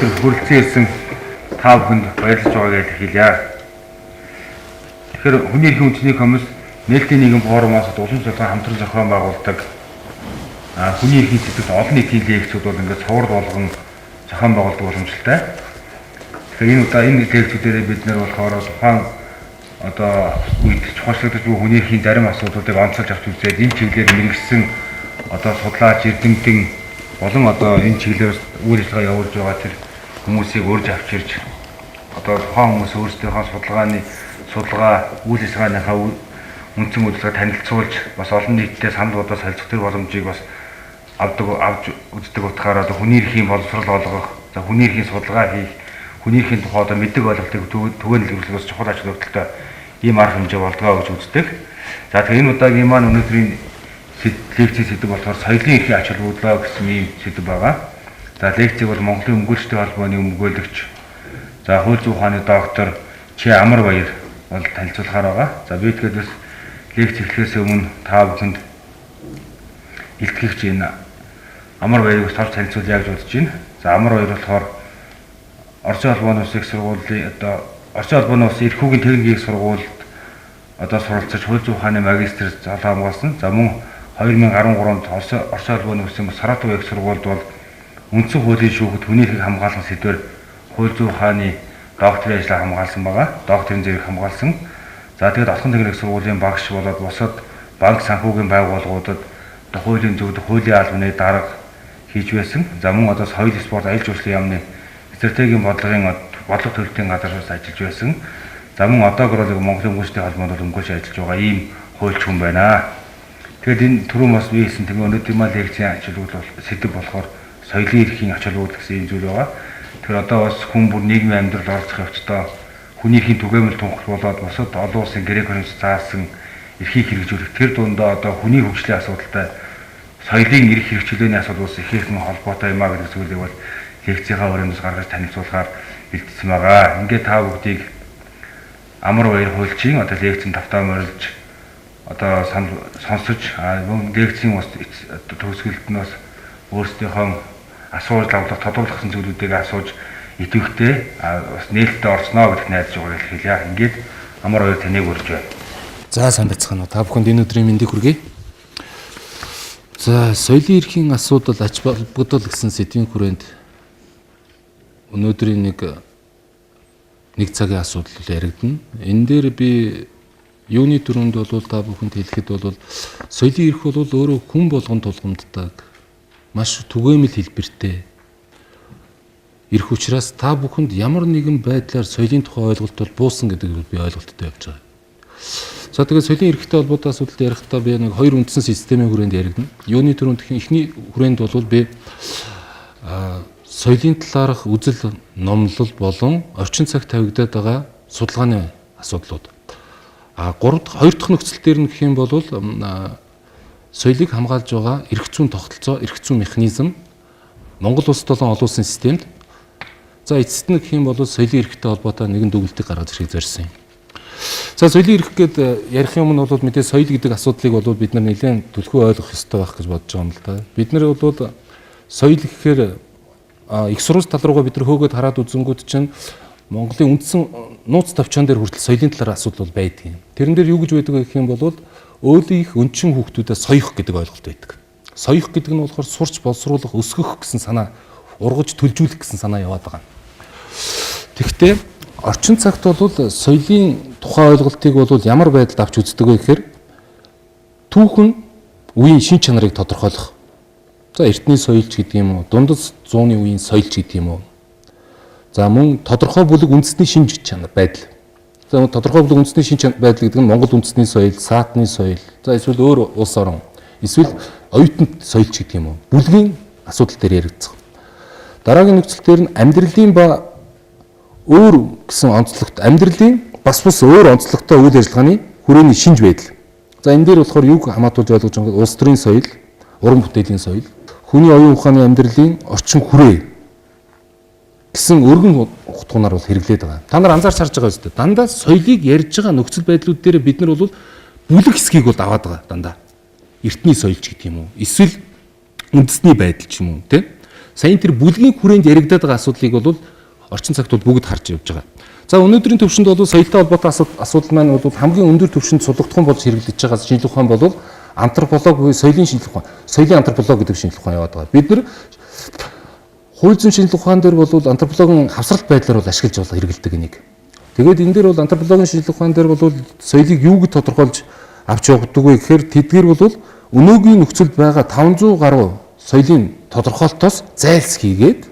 Өнөөдөр хүрэлцэн ирсэн та бүхэнд баярлаж байгааг хэлье. Тэгэхээр хүний эрхийн үндэсний комисс нээлттэй нийгэм форумоос улам судалгаа хамтран зохион байгуулдаг хүний эрхийн сэдвт олон нийтийн лекцүүд бол ингээд цовор болгон зохион байгуулдаг боломжтой. Тэгэхээр энэ удаа энэ лекцүүдээрээ бид нэр болохоор тухайн одоо үед чухалчлагдаж буй хүний эрхийн зарим асуудлуудыг онцолж авч үзээд энэ чиглэлээр мэргэжсэн одоо судлаач, эрдэмтэн болон одоо энэ чиглэлээр үйл ажиллагаа явуулж байгаа тэр хүмүүсийг урьж авч ирж одоо тухайн хүмүүс өөрсдийнхөө судалгаа үйл ажиллагааныхаа үндсэн үзлэгээ танилцуулж бас олон нийтдээ санал бодоо солилцох тэр боломжийг бас авч үздэг утгаараа одоо хүний эрхийн боловсрол олгох, за хүний эрхийн судалгаа хийх, хүний эрхийн тухай одоо мэдлэг ойлголтыг түгээн дэлгэрүүлэх бас чухал ач холбогдолтой ийм арга хэмжээ болдгоо гэж үздэг. За тэгэхээр энэ удаагийн маань өнөөдрийн лекцийн сэдэв болохоор соёлын эрхийн ач холбогдлоо гэсэн ийм сэдэв байгаа. За лекцийг бол Монголын өмгөөлчдийн холбооны өмгөөлөгч, за хууль зүйн ухааны доктор Чи Амар Баяр бол танилцуулахаар байгаа. За би тэгэхээр бас лекц эхлэхээс өмнө та бүхэнд илтгэгч энэ Амар Баярыг бас товч танилцуулъя гэж бодож байна. За Амар Баяр болохоор Оросын холбооны улсын их сургуулийн одоо Оросын холбооны улсын эрхүүгийн техникийн их сургуульд одоо суралцаж хууль зүйн ухааны магистр золоо хамгаалсан. За мөн 2013 онд Оросын холбооны улсын Саратов их сургуульд бол үндсэн хуулийн шүүхэд хүний эрхийг хамгаалах сэдвээр хууль зүйн ухааны докторийн ажлаа хамгаалсан байгаа. Докторийн зэрэг хамгаалсан. За тэгээд Отхон техник сургуулийн багш болоод бусад банк санхүүгийн байгууллагуудад хуулийн зөвлөх, хуулийн албаны дарга хийж байсан. За мөн одоо соёл, спорт, аялал жуулчлалын яамны стратегийн бодлогын бодлого төлөлтийн газар бас ажиллаж байсан. За мөн одоогор бол Монголын өмгөөлчдийн холбоонд бол өмгөөлч ажиллаж байгаа ийм хуульч хүн байна. Тэгэхээр энэ түрүүн бас би хэлсэн тийм өнөөдрийн маань лекцийн ач холбогдол сэдэв болохоор соёлын эрхийн ач холбогдол гэсэн ийм зүйл байгаа. Тэгэхээр одоо бас хүн бүр нийгмийн амьдрал оролцох явцдаа хүний эрхийн түгээмэл тунхаг болоод бусад олон улсын гэрээ конвенц заасан эрхийг хэрэгжүүлэх тэр дундаа одоо хүний хөгжлийн асуудалтай соёлын эрх хэрэгчлээний асуудал бас ихээхэн холбоотой юм а гэдэг зүйлийг бол лекцийнхаа өрөөндөөс гаргаж танилцуулахаар бэлтгэсэн байгаа. Ингээд та бүгдийг Амар Баяр хуульчийн одоо лекцэн тавтаа морилж одоо сонсож лекцийн бас төгсгөлд нь бас өөрсдийнхөө асууж лавлах тодруулах зүйлүүдийг асууж идэвхтэй бас нээлттэй орсноо гэдэгт найдаж байгааг хэлье. Ингээд Амар Баяр таныг урьж байна. За сайн байцгаана уу. Та бүхэнд энэ өдрийн мэндийг хүргэе. За соёлын эрхийн асуудал ач холбогдол гэсэн сэдвийн хүрээнд өнөөдрийн нэг цагийн асуудал яригдана. Энэ дээр би юуны түрүүнд бол та бүхэнд хэлэхэд бол соёлын эрх бол өөрөө хүн болгон тулгамддаг маш түгээмэл хэлбэртэй эрх учраас та бүхэнд ямар нэгэн байдлаар соёлын тухай ойлголт бол буусан гэдэг би ойлголттой явж байгаа. За тэгээд соёлын эрхтэй холбоотой асуудал ярихдаа би нэг хоёр үндсэн системийн хүрээнд яригдана. Юуны түрүүнд эхний хүрээнд бол би соёлын талаарх үзэл номлол болон орчин цагт тавигдаад байгаа судалгааны асуудлууд. А хоёр дахь нөхцөл дээр нь гэх юм бол соёлыг хамгаалж байгаа эрх зүйн тогтолцоо, эрх зүйн механизм Монгол улс болон олон улсын системд, за эцэст нь гэх юм бол соёлын эрхтэй холбоотой нэгэн дүгнэлтийг гаргаж ирэхийг зорьсон юм. За соёлын эрх гээд ярих юм нь бол мэдээ соёл гэдэг асуудлыг бол бид нар нэлээд түлхүү ойлгох ёстой байх гэж бодож байгаа юм л да. Бид нар бол соёл гэхээр их сурвалж тал руугаа бид нар хөөгөөд хараад үзэнгүүт чинь Монголын үндсэн нууц товчоон дээр хүртэл соёлын талаар асуудал бол байдаг юм. Тэрэн дээр юу гэж байдаг вэ гэх юм бол өөрийнх өнчин хүүхдүүдэд соёх гэдэг ойлголт байдаг. Соёх гэдэг нь болохоор сурч боловсруулах, өсгөх гэсэн санаа, ургаж төлжүүлэх гэсэн санаа яваад байгаа. Тэгэхдээ орчин цагт бол соёлын тухай ойлголтыг бол ямар байдалд авч үздэг вэ гэхээр түүхэн үеийн шин чанарыг тодорхойлох. За эртний соёлч гэдэг юм уу, дундад зууны үеийн соёлч гэдэг юм уу. За мөн тодорхой бүлэг үндэсний шинж чанар байдал. За тодорхой бүлэг үндэсний шинж байдал гэдэг нь Монгол үндэсний соёл, саатны соёл, за эсвэл өөр улс орон, эсвэл оюутанд соёлч гэдэг юм уу. Бүлгийн асуудал дээр яригдсан. Дараагийн нөхцөл дээр нь амьдралын ба өөр гэсэн онцлогт амьдралын бас бус өөр онцлогтой үйл ажиллагааны хүрээний шинж байдал. За энэ дээр болохоор юуг хамаатуулж ойлгож байгаа вэ? Улс төрийн соёл, уран бүтээлийн соёл, хүний оюун ухааны амьдралын орчин хүрээ гэсэн өргөн утгуунаар бол хэрэглээд байгаа. Та нар анзаарч харж байгаа үстэй. Дандаа соёлыг ярьж байгаа нөхцөл байдлууд дээр бид нар бол бүлэг хэсгийг бол аваад байгаа дандаа. Эртний соёлч гэдэг юм уу? Эсвэл үндэсний байдал ч юм уу, тэ? Саяын тэр бүлгийн хүрээнд яригадаад байгаа асуудлыг бол орчин цагт бол бүгд харж явж байгаа. За өнөөдрийн төвшөнд бол соёлтой холбоотой асуудал маань бол хамгийн өндөр төвшөнд сулгагдхан болж хэрэглэж байгаа шинжлэх ухаан бол антропологи буюу соёлын шинжлэх ухаан, соёлын антропологи гэдэг шинжлэх ухаан яваад байгаа. Бид нар хууль зүйн шинжлэх ухаан дээр бол антропологийн хавсралт байдлаар бол ашиглаж бол хэрэглэдэг энийг. Тэгээд энэ дээр бол антропологийн шинжлэх ухаан дээр бол соёлыг юу гэж тодорхойлж авч явдаг вэ гэхээр тэдгээр бол өнөөгийн нөхцөлд байгаа 500 гаруй соёлын тодорхойлолтоос зайлс хийгээд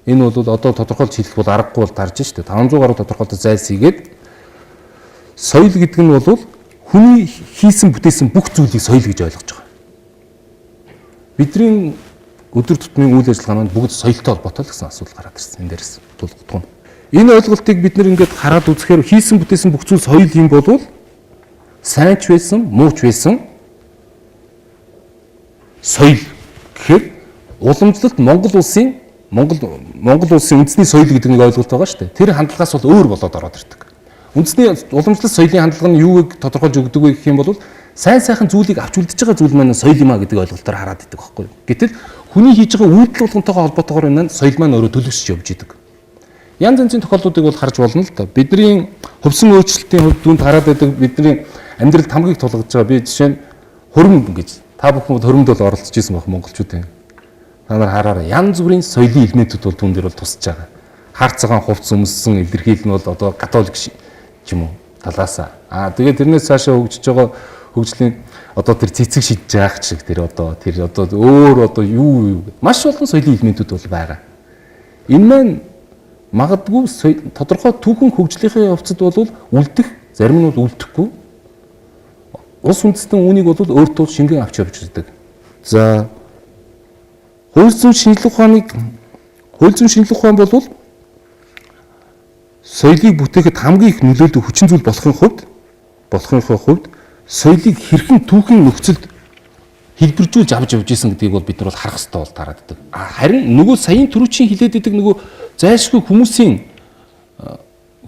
энэ бол одоо тодорхойлж хэлэх бол аргагүй бол тарж штэ 500 гаруй тодорхойлолтоос зайлс хийгээд соёл гэдэг нь бол хүний хийсэн бүтээсэн бүх зүйлийг соёл гэж ойлгож байгаа. Бидний өдөр тутмын үйл ажиллагаа маань бүгд соёлтой холбоотой л гэсэн асуудал гараад ирсэн. Энэ дээрээс тулгдах юм. Энэ ойлголтыг бид нэр ингээд хараад үзэхээр хийсэн бүтээсэн бүх зүйл соёл юм болвол сайн ч байсан, муу ч байсан соёл гэхээр уламжлалт Монгол улсын Монгол улсын үндэсний соёл гэдэг нэг ойлголт байгаа шүү дээ. Тэр хандлагаас бол өөр болоод ороод ирдэг. Үндэсний уламжлалт соёлын хандлага нь юуг тодорхойлж өгдөг вэ гэх юм бол сайн сайхан зүйлийг авч үлдэж байгаа зүйл маань соёл юм а гэдэг ойлголтоор хараад идэг байхгүй юу. Гэтэл хүний хийж байгаа үйлдэл болгонтойгоо холбоотойгоор энэ соёл маань өөрөө төлөвшөж явж идэг. Янз янзын тохиолдлуудыг бол харж болно л доо. Бидний хувьсан өөрчлөлтийн хувьд дүнд хараад байдаг бидний амьдралд хамгийн их тулгаж байгаа би жишээ нь хөрөм гэж та бүхэн хөрөмд бол оролцож исэн байх монголчуудын. Та нар хараарай янз бүрийн соёлын элементүүд бол түн дээр бол тусаж байгаа. Хар цагаан хувцас өмссөн илэрхийлэл нь бол одоо католик ч юм уу талаасаа. Аа тэгээд тэрнээс цаашаа хөгжиж байгаа хөгжлийн одоо тэр цэцэг шидэж яах шиг тэр одоо өөр одоо юу маш олон соёлын элементүүд бол байгаа. Энэ маань магадгүй тодорхой түүхэн хөгжлийнхээ явцад бол үлдэх, зарим нь бол үлдэхгүй. Улс үндэстэн үүнийг бол өөртөө шингэн авч явж ирдэг. За хууль зүйн шинжлэх ухааныг хууль зүйн шинжлэх ухаан бол соёлыг бүтээхэд хамгийн их нөлөөлдөг хүчин зүйл болохын хувьд соёлыг хэрхэн түүхэн нөхцөлд хэлбэржүүлж авч явж исэн гэдгийг бол бид нар бол харах хэрэгтэй бол таарад байдаг. Харин нөгөө саяын түрүүчийн хилээд идэг нөгөө зайлшгүй хүмүүсийн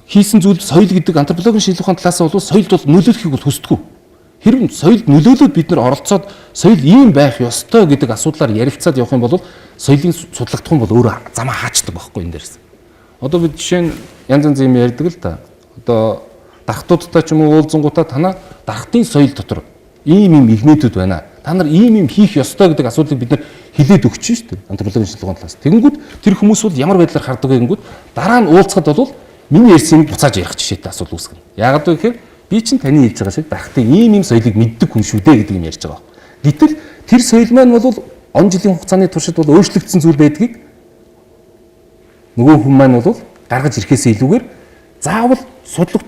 хийсэн зүйл соёл гэдэг антропологийн шинжлэх ухааны талаас нь бол соёлд бол нөлөөлөхийг бол хүсдэггүй. Хэрвээ соёлд нөлөөлөөд бид нар оролцоод соёл ийм байх ёстой гэдэг асуудлаар ярилцаад явах юм бол соёлын судлагдах юм бол өөрөө замаа хаачдаг байхгүй энэ дээрс. Одоо бид жишээ нь янз янз юм ярьдаг л та. Одоо дархтуудтай ч юм уу уулзангуудаа танаа дархтын соёл дотор ийм ийм элементүүд байна. Та нар ийм ийм хийх ёстой гэдэг асуудлыг бид нар хилээд өгч шүү дээ. Антропологийн шинжилгээ ухааны талаас. Тэгэнгүүт тэр хүмүүс бол ямар байдлаар хардаг вэ гэнгүүт дараа нь уулзахад бол миний ярьсан юм буцааж ярих жишээтэй асуудал үүсгэнэ. Яагаад вэ гэхээр би чинь таны хэлж байгаа шиг дархтын ийм ийм соёлыг мэддэг хүн шүү дээ гэдэг юм ярьж байгаа. Гэтэл тэр соёл маань бол он жилийн хугацааны туршид бол өөрчлөгдсөн зүйл байдгийг нөгөө хүн маань бол гаргаж ирэхээсээ илүүгээр заавал судлах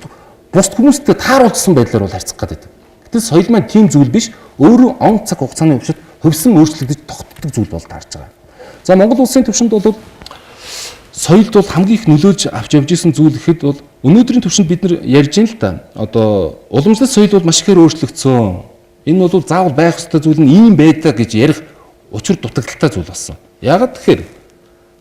бусд хүмүүстэй тааруулсан байдлаар бол харьцах гэдэг. Гэтэл соёл маань тийм зүйл биш. Өөрөө он цаг хугацааны туршид хувьсан өөрчлөгдөж тогтдог зүйл бол таарж байгаа. За Монгол улсын түвшинд бол соёлд бол хамгийн их нөлөөлж авч явж исэн зүйл гэхэд бол өнөөдрийн түвшинд бид нар ярьж байна л да. Одоо уламжлалт соёл бол маш ихээр өөрчлөгдсөн. Энэ бол заавал байх ёстой зүйл нь ийм байдаг гэж ярих учир дутагдaltaй зүйл болсон. Яагаад тэгэхээр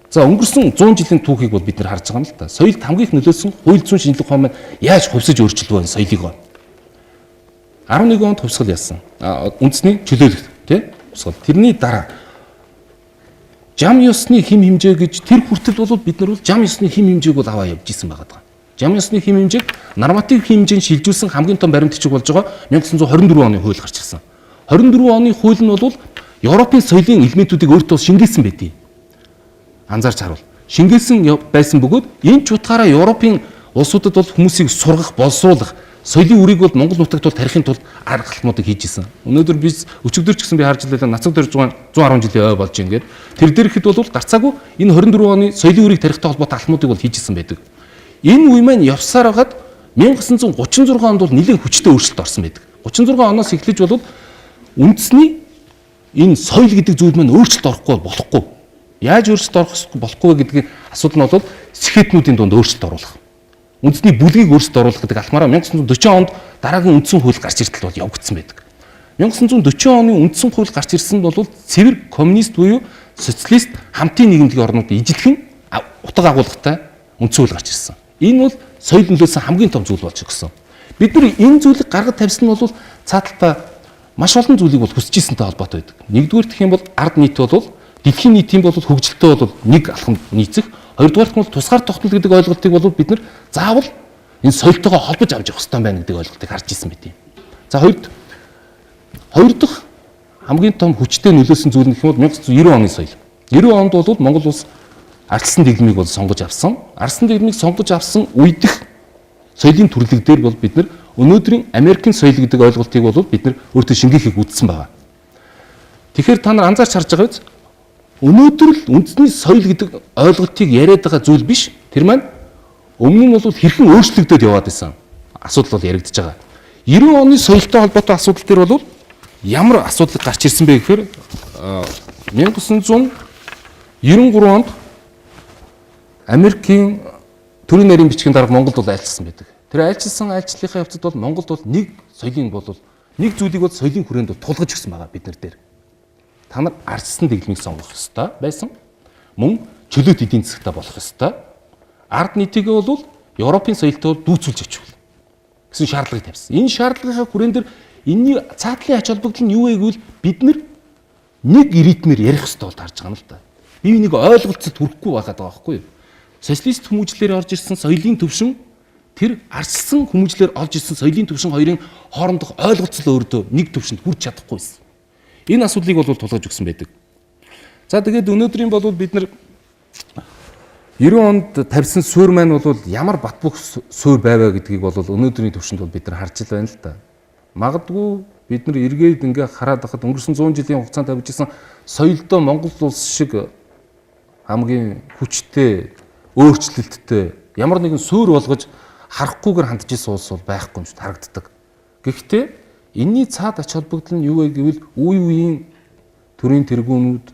за өнгөрсөн 100 жилийн түүхийг бол бид нар харж байгаа юм л да. Соёлд хамгийн их нөлөөлсөн хууль зүйн шинжлэх ухаан маань яаж хувьсаж өөрчилдөө энэ соёлыг. 11 онд хувьсгал яасан. Үндэсний чөлөөлөх тий хувьсгал. Тэрний дараа жам ёсны хэм хэмжээ гэж тэр хүртэл бол бид нар бол жам ёсны хэм хэмжээг бол аваа явж исэн байгаа даа. Жам ёсны хэм хэмжээг норматив хэм хэмжээнд шилжүүлсэн хамгийн том баримт бичиг болж байгаа 1924 оны хууль гарч ирсэн. 24 оны хууль нь бол Европын соёлын элементүүдийг өөртөө шингээсэн байдیں۔ Анзаарч харуул. Шингээсэн байсан бөгөөд энэ ч утгаараа Европын улсуудад бол хүмүүсийг сургах, боловсруулах соёлын үрийг бол Монгол нутагт бол тарихын тулд арга алхмуудыг хийж исэн. Өнөөдөр би өчигдөр ч гэсэн би харж байлаа нацаг дөрж 110 жилийн ой болж ингээд тэр дээр ихэд бол гарцаагүй энэ 24 оны соёлын үрийг тарихтай холбоотой алхмуудыг бол хийж исэн байдаг. Энэ үе маань явсаар хагаад 1936 онд бол нэлээд хүчтэй өөрчлөлт орсон байдаг. 36 оноос эхлэж бол үндэсний энэ соёл гэдэг зүйл маань өөрчлөлт орохгүй болохгүй. Яаж өөрчлөлт орох болохгүй вэ гэдгийг асуудал нь бол сэхэтнүүдийн дунд өөрчлөлт оруулах. Үндэсний бүлгийг өөрчлөлт оруулах гэдэг алхмаараа 1940 онд дараагийн үндсэн хууль гарч иртэл бол явагдсан байдаг. 1940 оны үндсэн хууль гарч ирсэн бол цэвэр коммунист буюу социалист хамтын нийгэмлэгийн орнууд ижилхэн утга агуулгатай үндсэн хууль гарч ирсэн. Энэ бол соёл нөлөөлсөн хамгийн том зүйл болж өгсөн. Бид нар энэ зүйлийг гаргаж тавьсан нь бол цааталтаа маш олон зүйлийг бол хүсэж ирсэнтэй холбоотой байдаг. Нэгдүгээр гэх юм бол ард нийт бол Дэлхийн нийтийн бол хөгжилтэй бол нэг алхамд нийцэх. Хоёрдугаарт нь бол тусгаар тогтнол гэдэг ойлголтыг бол бид нар заавал энэ соёлтойгоо холбож авч явах хэрэгтэй байна гэдэг ойлголтыг харж ирсэн байт юм. За хоёр дахь хамгийн том хүчтэй нөлөөсөн зүйл нь гэх юм бол 1990 оны соёл. 90 онд бол Монгол улс ардчилсан дэглэмийг бол сонгож авсан. Ардчилсан дэглэмийг сонгож авсан үедх соёлын төрлөг дээр бол бид нар өнөөдрийн Америкийн соёл гэдэг ойлголтыг бол бид нар өөртөө шингээхийг үзсэн байгаа. Тэгэхээр та нар анзаарч харж байгаа биз? Өнөөдөр л үндэсний соёл гэдэг ойлголтыг яриад байгаа зүйл биш. Тэр маань өмнө нь бол хэрхэн өөрчлөгдөд яваад исэн асуудал бол яригдж байгаа. 90 оны соёлтой холбоотой асуудал дээр бол ямар асуудал гарч ирсэн бэ гэхээр 1993 онд Америкийн төрийн нарийн бичгийн дарга Монголд бол айлчилсан байдаг. Тэр айлчилсан айлчлалынхаа явцад бол Монголд бол нэг соёлын бол нэг зүйлийг бол соёлын хүрээнд бол тулгаж өгсөн байгаа бид нар дээр. Та нар ардчилсан дэглэмийг сонгох ёстой байсан. Мөн чөлөөт эдийн засагтай болох ёстой. Ард нийтийгээ бол Европын соёлтой дүүцүүлж авчихвал гэсэн шаардлагыг тавьсан. Энэ шаардлагынхаа хүрээн дээр энэний цаатлын ач холбогдол нь юу вэ гэвэл бид нар нэг ритмээр ярих ёстой бол таарч байгаа юм л да. Би нэг ойлголцолд хүрэхгүй байгаад байгаа байхгүй юу? Социалист хүмүүжлээр орж ирсэн соёлын төвшин тэр ардчилсан хүмүүжлээр олж ирсэн соёлын төвшин хоёрын хоорондох ойлголцол өөртөө нэг төвшөнд хүрч чадахгүй байсан. Энэ асуудлыг бол тулгаж өгсөн байдаг. За тэгээд өнөөдрийн бол бид нар 90 онд тавьсан суурь маань бол ямар бат бөх суурь байваа гэдгийг бол өнөөдрийн төвшөнд бол бид нар харж л байна л да. Магадгүй бид нар эргээд ингээ хараад байхад өнгөрсөн 100 жилийн хугацаанд тавьж исэн соёлдоо Монгол улс шиг хамгийн хүчтэй, өөрчлөлттэй ямар нэгэн суурь болгож харахгүйгээр хандж исэн улс бол байхгүй юм шиг харагддаг. Гэхдээ энэний цаад ач холбогдол нь юу вэ гэвэл үе үеийн төрийн тэргүүнүүд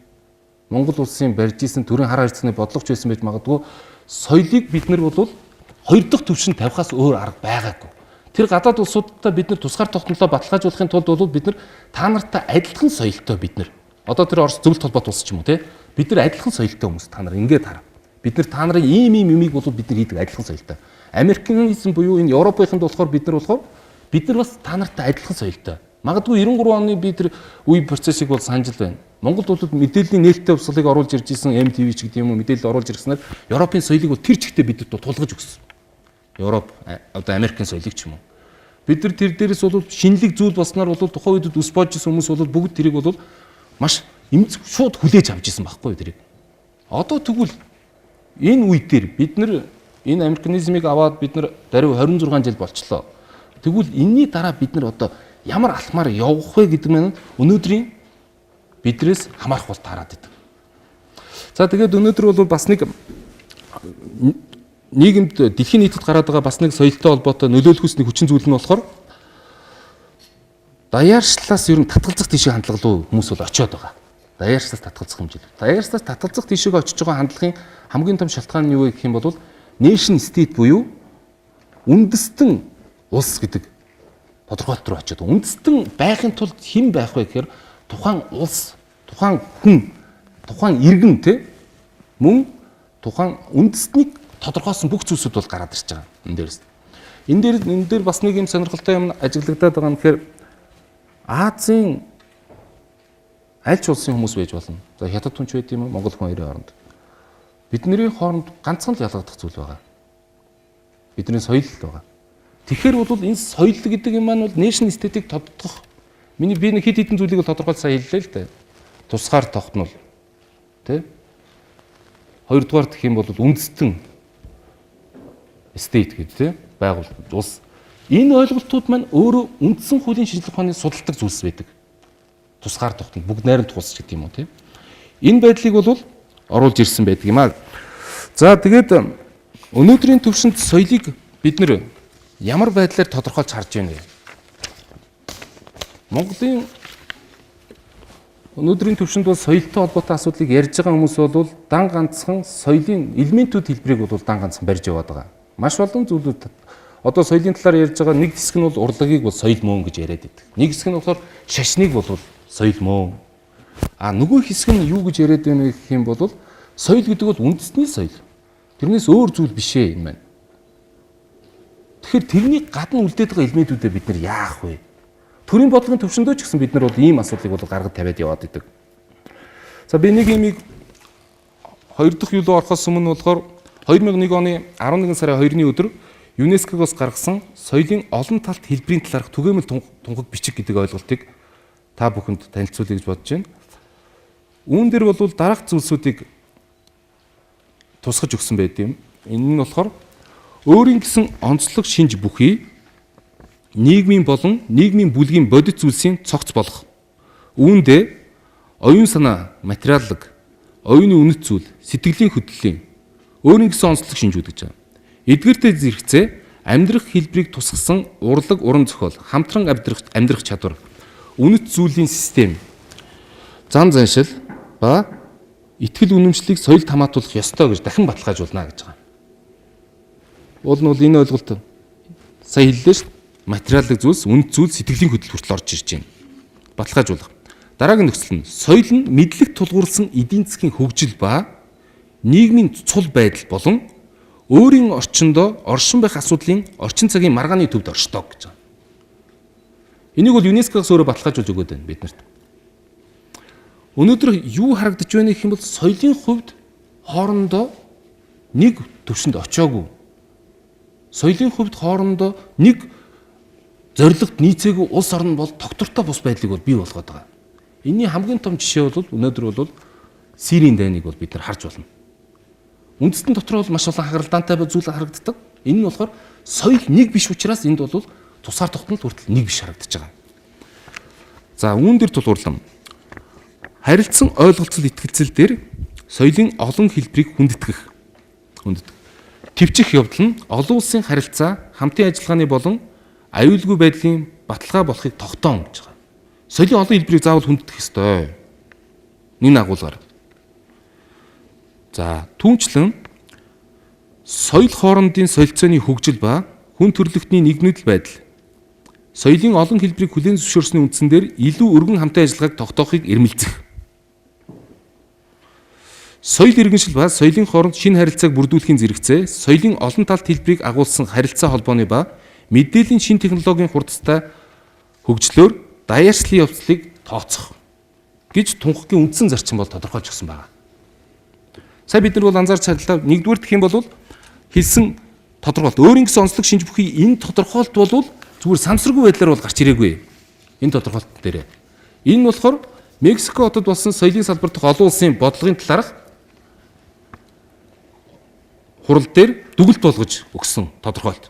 Монгол улсын барьж исэн төрийн хар харьцааны бодлогоч байсан байж магадгүй соёлыг бид нар бол хоёр дахь түвшинд тавихаас өөр арга байгаагүй. Тэр гадаад улсуудтай бид нар тусгаар тогтнолоо баталгаажуулахын тулд бол бид нар та нартай адилхан соёлтой бид нар. Одоо тэр Орос зөвлөлт холбоот улс ч юм уу те. Бид нар адилхан соёлтой хүмүүс та нар ингээд хараа. Бид нар та нарын ийм ийм юмыг бол бид нар хийдэг адилхан соёлтой. Америкнизм буюу энэ Европынханд болохоор бид нар болохоор бид нар бас та нартай адилхан соёлтой. Магадгүй 93 оны би тэр үе процессыг бол санаж л байна. Монголд бол мэдээллийн нээлттэй хувьсгалыг оруулж ирж исэн MTV ч гэдэг юм уу мэдээлэл оруулж ирсэнээр Европын соёлыг бол тэр чигтээ бидэд тулгаж өгсөн. Европ одоо Америкийн соёлыг ч юм уу. Бид нар тэр дээрээс бол шинэлэг зүйл болсноор бол тухайн үед үс боож исэн хүмүүс бол бүгд тэрийг бол маш эмзэг шууд хүлээж авч исэн байхгүй юу тэрийг. Одоо тэгвэл энэ үе дээр бид нар энэ американизмыг аваад бид нар даруй 26 жил болчлоо. Тэгвэл энэний дараа бид нар одоо ямар алхмаар явах вэ гэдэг нь өнөөдрийн бидрээс хамаарах бол таарад идэг. За тэгээд өнөөдөр бол бас нэг нийгэмд дэлхийн нийтэд гараад байгаа бас нэг соёлтой холбоотой нөлөөлөхөөс нэг хүчин зүйл нь болохоор даяаршлаас ер нь татгалзах тийшээ хандлага руу хүмүүс бол очиод байгаа. Даяаршлаас татгалзах хэмжээ. Даяаршлаас татгалзах тийшээ очиж байгаа хандлагын хамгийн том шалтгаан нь юу вэ гэх юм бол nation state буюу үндэстэн улс гэдэг тодорхойлолт руу очиод. Үндэстэн байхын тулд хэн байх вэ гэхээр тухайн улс, тухайн хүн, тухайн иргэн те мөн тухайн үндэстнийг тодорхойлсон бүх зүйлсүүд бол гараад ирж байгаа энэ дээрээс. Энэ дээр бас нэг юм сонирхолтой юм ажиглагдаад байгаа нь гэхээр Азийн аль ч улсын хүмүүс байж болно. За хятад түнч байд юм уу, Монгол хүн хоёрын хооронд. Бидний хооронд ганцхан л ялгагдах зүйл байгаа. Бидний соёл л байгаа. Тэгэхээр бол энэ соёл гэдэг юм маань бол nation state-ийг тодтогох. Миний би нэг хэд хэдэн зүйлийг бол тодорхойлж сая хэллээ л дээ. Тусгаар тогтнол. Тэ? Хоёрдугаар гэх юм бол үндэстэн state гэдэг тэ байгуул улс. Энэ ойлголтууд маань өөрөө үндсэн хуулийн шинжлэх ухааны судалдаг зүйлс байдаг. Тусгаар тогтнол бүгд найрамдах улс гэдэг юм уу тийм. Энэ байдлыг бол оруулж ирсэн байдаг юм аа. За тэгээд өнөөдрийн төвшөнд соёлыг бид нэр ямар байдлаар тодорхойлж харж байна вэ? Монголын өнөөдрийн төвшөнд бол соёлтой холбоотой асуудлыг ярьж байгаа хүмүүс бол дан ганцхан соёлын элементүүд хэлбэрийг бол дан ганцхан барьж яваад байгаа. Маш олон зүйлүүд одоо соёлын талаар ярьж байгаа нэг хэсэг нь бол урлагийг бол соёл мөн гэж яриад байдаг. Нэг хэсэг нь болохоор шашныг бол соёл мөн. А нөгөө хэсэг нь юу гэж яриад байна вэ гэх юм бол соёл гэдэг бол үндэсний соёл. Тэрнээс өөр зүйл биш ээ энэ маань. Тэгэхээр тэрний гадна үлдээд байгаа элементүүдээ бид нар яах вэ? Төрийн бодлогын төвшөндөө ч гэсэн бид нар бол ийм асуудлыг бол гаргаж тавиад яваад идэг. За би нэг юмыг хоёр дахь юу руу орохоос өмнө болохоор 2001 оны 11 сарын 2-ны өдөр ЮНЕСКО-гоос гаргасан соёлын олон талт хэлбэрийн талаарх түгээмэл тунхаг бичиг гэдэг ойлголтыг та бүхэнд танилцуулъя гэж бодож байна. Үүн дээр бол дараах зүйлсүүдийг тусгаж өгсөн байт юм. Энэ нь болохоор өөрийн гэсэн онцлог шинж бүхий нийгмийн болон нийгмийн бүлгийн бодит зүйлсийн цогц болох. Үүндээ оюун санаа, материаллаг, оюуны үнэт зүйл, сэтгэлийн хөдлөлийн өөрийн гэсэн онцлог шинжүүд гэж байгаа. Эдгээртэй зэрэгцээ амьдрах хэлбэрийг тусгасан урлаг, уран зохиол, хамтран амьдрах чадвар, үнэт зүйлийн систем, зан заншил ба итгэл үнэмшлийг соёлд хамаатуулах ёстой гэж дахин баталгаажуулна гэж байгаа. Уул нь бол энэ ойлголт сая хэллээ шүү дээ. Материалын зүйлс, үнэт зүйл, сэтгэлийн хөдлөл хүртэл орж ирж байна. Баталгаажуулах. Дараагийн нөхцөл нь соёл нь мэдлэг тулгуурласан эдийн засгийн хөгжил ба нийгмийн цул байдал болон өөрийн орчиндөө оршин байх асуудлын орчин цагийн маргааны төвд оршдог гэж байгаа. Энийг бол ЮНЕСКО-гаас өөрөө баталгаажуулж өгөөд байна биднэрт. Өнөөдөр юу харагдаж байна гэх юм бол соёлын хувьд хоорондоо нэг төвшөнд очиагүй. Соёлын хувьд хоорондоо нэг зорилгод нийцээгүй улс орн бол тогтвортой бус байдлыг бол бий болгоод байгаа. Энийний хамгийн том жишээ бол өнөөдөр бол Сирийн дайныг бол бид нар харж байна. Үндэстэн дотор бол маш олон хагаралдаантай зүйл харагддаг. Энэ нь болохоор соёл нэг биш учраас энд бол тусгаар тогтнол хүртэл нэг биш харагдаж байгаа. За үүн дээр тулгуурлан харилцан ойлголцол итгэлцэл дээр соёлын олон хэлбэрийг хүндэтгэх. Тэвчих явдал нь олон улсын харилцаа, хамтын ажиллагааны болон аюулгүй байдлын баталгаа болохыг тогтоон гэж байгаа. Соёлын олон хэлбэрийг заавал хүндэтгэх ёстой. Нэг агуулгаар. За түүнчлэн соёл хоорондын солилцооны хөгжил ба хүн төрөлхтний нэгдмэдэл байдал соёлын олон хэлбэрийг хүлээн зөвшөөрсний үндсэн дээр илүү өргөн хамтын ажиллагааг тогтоохыг эрмэлзэх. Соёл иргэншил ба соёлын хооронд шинэ харилцааг бүрдүүлэхийн зэрэгцээ соёлын олон талт хэлбэрийг агуулсан харилцаа холбооны ба мэдээллийн шинэ технологийн хурдтай хөгжлөөр даяаршлын явцлыг тооцох гэж тунхагийн үндсэн зарчим бол тодорхойлж өгсөн байна. Сая бид нар бол анзаарч чадлаа. Нэгдүгээр гэх юм бол хэлсэн тодорхойлолт өөрийн гэсэн онцлог шинж бүхий энэ тодорхойлолт бол зүгээр самсаргүй байдлаар бол гарч ирээгүй. Энэ тодорхойлолт дээрээ. Энэ нь болохоор Мексико хотод болсон соёлын салбар дахь олон улсын бодлогын талаарх хурал дээр дүгэлт болгож өгсөн тодорхойлолт.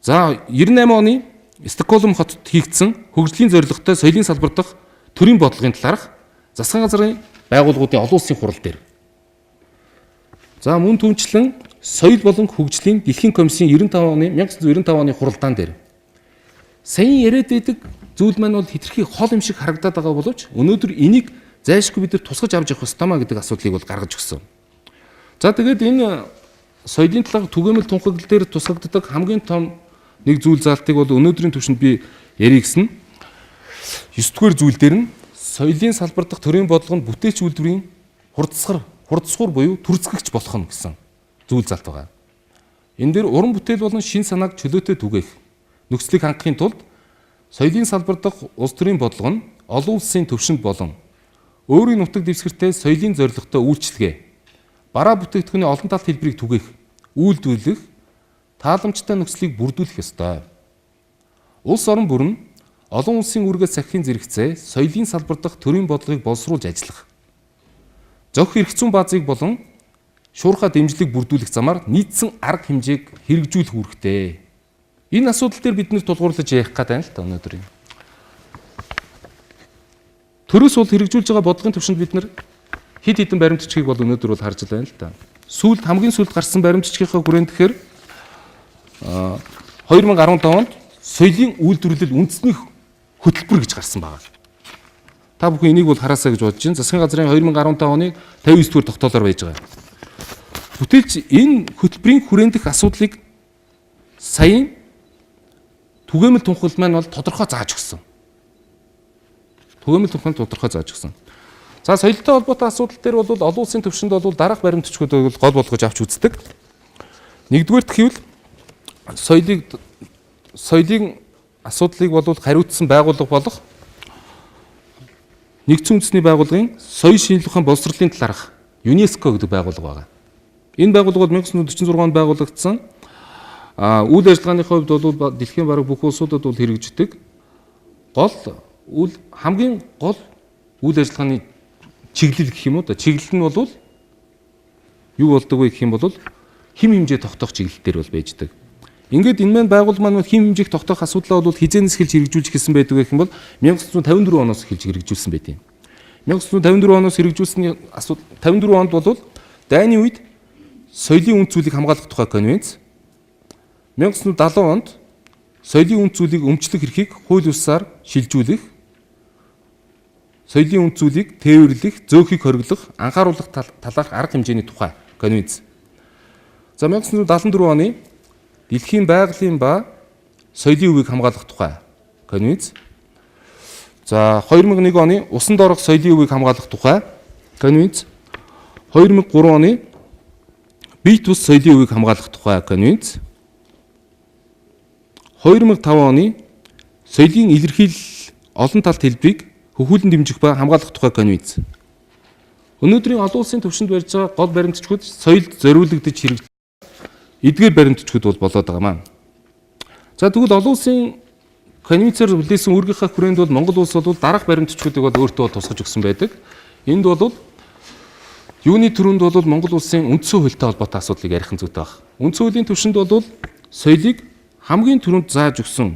За 98 оны Стокгольм хотод хийгдсэн хөгжлийн зорилготой соёлын салбар дахь төрийн бодлогын талаарх засгийн газрын байгууллагуудын олон улсын хурал дээр. За мөн түнчлэн соёл болон хөгжлийн дэлхийн комиссийн 95 оны 1995 оны хуралдаан дээр. Саяын яриад байдаг зүйл маань бол хэтэрхий хол юм шиг харагдаад байгаа боловч өнөөдөр энийг зайлшгүй бид нар тусгаж авч явах ёстой маа гэдэг асуудлыг бол гаргаж өгсөн. За тэгээд энэ соёлын талаарх түгээмэл тунхаглал дээр тусгагддаг хамгийн том нэг зүйл заалтыг бол өнөөдрийн түвшинд би ярих гэсэн. 9-р зүйл дээр нь соёлын салбар дахь төрийн бодлого нь бүтээлч үйлдвэрийн хурдсгуур буюу түрцгэгч болох нь гэсэн зүйл залт байгаа. Энэ дээр уран бүтээл болон шин санааг чөлөөтэй түгээх нөхцөлийг хангахын тулд соёлын салбар дахь улс төрийн бодлого нь олон улсын төвшөнд болон өөрийн нутаг дэвсгэртэй соёлын зорилготой үйлчилгээ, бараа бүтээгдэхүүний олон талт хэлбэрийг түгээх, үйлдвэрлэх, тааламжтай нөхцөлийг бүрдүүлэх ёстой. Улс орон бүр нь олон улсын үүргээ сахихын зэрэгцээ соёлын салбар дахь төрийн бодлогыг боловсруулж ажиллах. Зохих эрх зүйн баазыг болон шуурхай дэмжлэг бүрдүүлэх замаар нийцсэн арга хэмжээг хэрэгжүүлэх үүрэгтэй. Энэ асуудал дээр бид нэр тулгуурлаж ярих гээд байна л та өнөөдөр юм. Төрөөс бол хэрэгжүүлж байгаа бодлогын түвшинд бид нар хэд хэдэн баримт бичгийг бол өнөөдөр бол харж байна л та. Сүүлд хамгийн сүүлд гарсан баримт бичгийнхаа хүрээнд тэгэхээр 2015 онд соёлын үйлдвэрлэл үндэсний хөтөлбөр гэж гарсан байна. Та бүхэн энийг бол хараасаа гэж бодож байна. Засгийн газрын 2015 оны 59 дугаар тогтоолоор байж байгаа. Бүтээлч энэ хөтөлбөрийн хүрээнд дэх асуудлыг саяын түгээмэл тунхаглал маань бол тодорхой зааж өгсөн. Түгээмэл тунхаглал тодорхой зааж өгсөн. За соёлтой холбоотой асуудал дээр бол олон улсын түвшинд бол дараах баримт бичгүүд бол гол болгож авч үздэг. Нэгдүгээрт гэвэл соёлын асуудлыг бол хариуцсан байгууллага болох Нэгдсэн Үндэсний байгууллагын соёл шинжилгээ ухаан боловсролын талаарх ЮНЕСКО гэдэг байгууллага байгаа. Энэ байгууллага бол 1946 онд байгуулагдсан. Үйл ажиллагааны хувьд бол дэлхийн бараг бүх улсуудад бол хэрэгждэг. Гол үйл хамгийн гол үйл ажиллагааны чиглэл гэх юм уу да. Чиглэл нь бол юу болдог вэ гэх юм бол хэм хэмжээ тогтоох чиглэл дээр бол байждаг. Ингээд энэ маань байгууллага маань хэм хэмжээх тогтоох асуудлаа бол хизээнээс эхэлж хэрэгжүүлж эхэлсэн байдаг гэх юм бол 1954 оноос эхэлж хэрэгжүүлсэн байт юм. 1954 оноос хэрэгжүүлсэний асуудал 54 онд бол дайны үед соёлын үнд зүйлийг хамгаалах тухай конвенц, 1970 онд соёлын үнд зүйлийг өмчлөх эрхийг хууль ёсоор шилжүүлэх, соёлын үнд зүйлийг тээвэрлэх, зөөхийг хориглох, анхааруулах талаарх арга хэмжээний тухай конвенц. За 1974 оны дэлхийн байгалийн ба соёлын өвийг хамгаалах тухай конвенц. За 2001 оны усан доорх соёлын өвийг хамгаалах тухай конвенц. 2003 оны бие тус соёлын өвийг хамгаалах тухай конвенц. 2005 оны соёлын илэрхийлэл олон талт хэлбэрийг хөхүүлэн дэмжих ба хамгаалах тухай конвенц. Өнөөдрийн олон улсын түвшинд барьж байгаа гол баримтчгууд соёлд зориулагдаж хэрэгжиж эдгээр баримтчгууд бол болоод байгаа маа. За тэгвэл олон улсын конвенцээр хүлээсэн үүргийнхаа хүрээнд бол Монгол улс бол дараах баримтчгуудыг бол өөртөө бол тусгаж өгсөн байдаг. Энд бол юуны түрүүнд бол Монгол улсын үндсэн хуультай холбоотой асуудлыг ярих нь зүйтэй баг. Үндсэн хуулийн түвшинд бол соёлыг хамгийн түрүүнд зааж өгсөн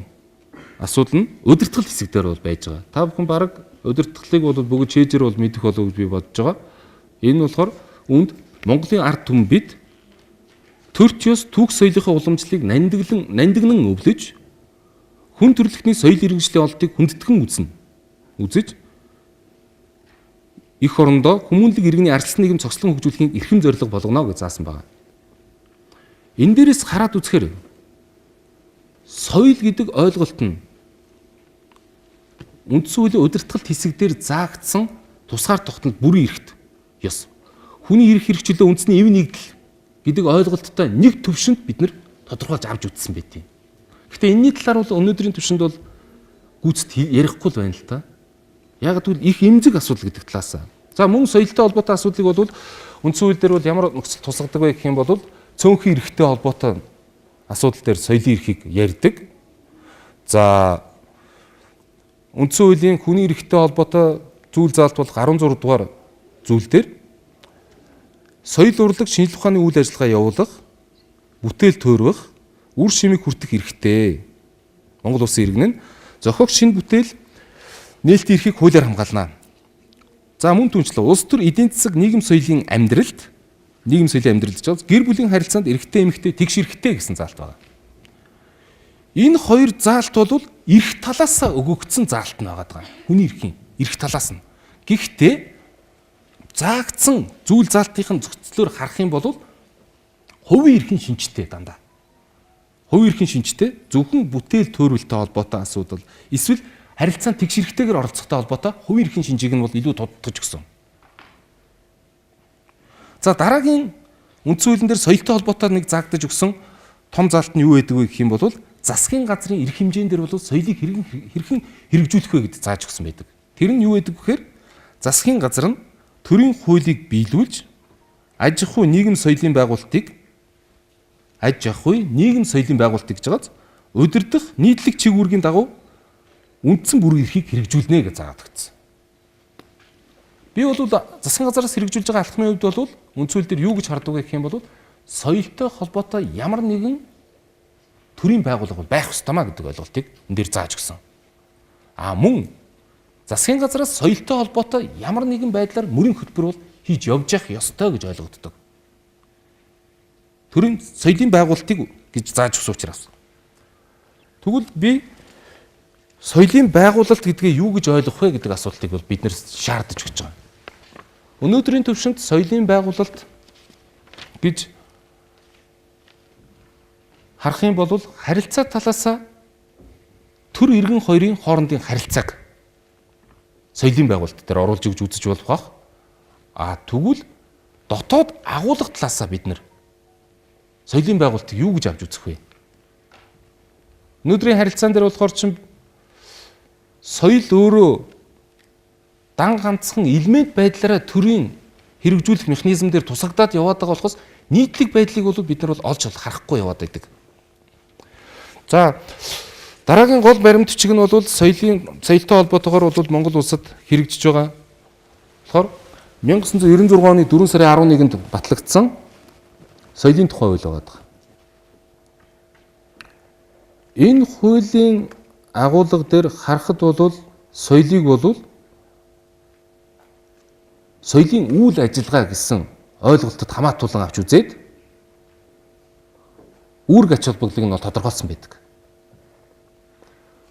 асуудал нь удирдгал хэсэг дээр бол байж байгаа. Та бүхэн бараг удирдгалыг бол бүгд чэйжэр бол мэдэх болов гэж би бодож байгаа. Энэ нь болохоор үүнд Монголын ард түмэн бид төрч ёс түүх соёлынхаа уламжлалыг нандинан өвлөж хүн төрөлхтний соёл иргэншлийн олдыг хүндэтгэн үзнэ. Үзэж эх орондоо хүмүүнлэг иргэний ардчилсан нийгэм цогцлон хөгжүүлэхийн эрхэм зорилго болгоно гэж заасан байна. Энэ дээрээс хараад үзэхээр соёл гэдэг ойлголт нь үндсэн хуулийн удирдгалт хэсэг дээр заагдсан тусгаар тогтнол бүрэн эрхт ёс. Хүний эрх хэрэгчлээ үндэсний эв нэгдэл гэдэг ойлголттой нэг төвшөнд бид нар тодорхойлж авч үзсэн байт юм. Гэхдээ энэний талаар бол өнөөдрийн төвшөнд бол гүйцэд ярихгүй л байна л та. Яг гэвэл их эмзэг асуудал гэдэг талаас. За мөн соёлтой холбоотой асуудлыг бол үндсэн хууль дээр бол ямар нөхцөл тусгадаг вэ гэх юм бол цөөнхийн эрхтэй холбоотой асуудал дээр соёлын эрхийг ярьдаг. За үндсэн хуулийн хүний эрхтэй холбоотой зүйл заалт болох 16 дугаар зүйл дээр соёл урлаг шинжлэх ухааны үйл ажиллагаа явуулах, бүтээл туурвах, үр шимийг хүртэх эрхтэй. Монгол улсын иргэн нь зохиогч шинэ бүтээл нээлтийн эрхийг хуулиар хамгаална. За мөн түнчлэн улс төр эдийн засаг нийгэм соёлын амьдралд гэж байгаа. Гэр бүлийн харилцаанд эрэгтэй эмэгтэй тэгш эрхтэй гэсэн заалт байна. Энэ хоёр заалт бол эрх талаас өгөгдсөн заалт нь байгаа даа. Хүний эрхийн эрх талаас нь. Гэхдээ заагдсан зүйл заалтын зохицлоор харах юм бол хувийн эрхийн шинжтэй дандаа. Хувийн эрхийн шинжтэй зөвхөн бүтээл төөрвөлтэй холбоотой асуудал эсвэл харилцаанд тэгш эрхтэйгээр оролцохтой холбоотой хувийн эрхийн шинжийг нь бол илүү тодтогч өгсөн. За дараагийн үндсэн хуулийн дээр соёлтой холбоотой нэг заагдаж өгсөн том заалт нь юу байдаг вэ гэх юм бол засгийн газрын эрх хэмжээн дээр бол соёлыг хэрхэн хэрэгжүүлэх вэ гэдээ зааж өгсөн байдаг. Тэр нь юу байдаг гэхээр засгийн газар нь төрийн хуулийг биелүүлж аж ахуй нийгэм соёлын байгуулалтыг гэж байгааз удирдах нийтлэг чиг үүргийн дагуу үндсэн бүрэн эрхийг хэрэгжүүлнэ гэж заагаад өгсөн. Би бол засгийн газараас хэрэгжүүлж байгаа алхмын хувьд бол үндсэн хууль дээр юу гэж хардаг вэ гэх юм бол соёлтой холбоотой ямар нэгэн төрийн байгууллага байх ёстой маа гэдэг ойлголтыг энэ дээр зааж өгсөн. А мөн засгийн газараас соёлтой холбоотой ямар нэгэн байдлаар мөрийн хөтөлбөр бол хийж явж явах ёстой гэж ойлгогддог. Төрийн соёлын байгуулалтыг гэж зааж өгсөн учраас. Тэгвэл би соёлын байгуулалт гэдгээ юу гэж ойлгох вэ гэдэг асуултыг бол бид нэр шаардаж өгч байгаа. Өнөөдрийн төвшөнд соёлын байгуулалт гэж харах юм бол харилцаа талаасаа төр иргэн хоёрын хоорондын харилцааг соёлын байгуулалт дээр оруулж өгч үзэж болох бах. А тэгвэл дотоод агуулга талаасаа бид нэр соёлын байгуулалтыг юу гэж авч үзэх вэ? Өнөөдрийн харилцаан дээр болохоор чинь соёл өөрөө дан ганцхан элемент байдлаараа төрийн хэрэгжүүлэх механизм дээр тусагдаад яваад байгаа болохоос нийтлэг байдлыг бол бид нар бол олж харахгүй яваад байдаг. За, дараагийн гол баримт бичиг нь бол соёлтой холбоотойгоор бол Монгол улсад хэрэгжиж байгаа. Тэгэхээр 1996 оны 4 сарын 11-нд батлагдсан соёлын тухай хууль байгаа. Энэ хуулийн агуулга дээр харахад бол соёлыг бол соёлын үйл ажиллагаа гэсэн ойлголтод хамаатуулан авч үзээд үүрэг ач холбогдлыг нь тодорхойлсон байдаг.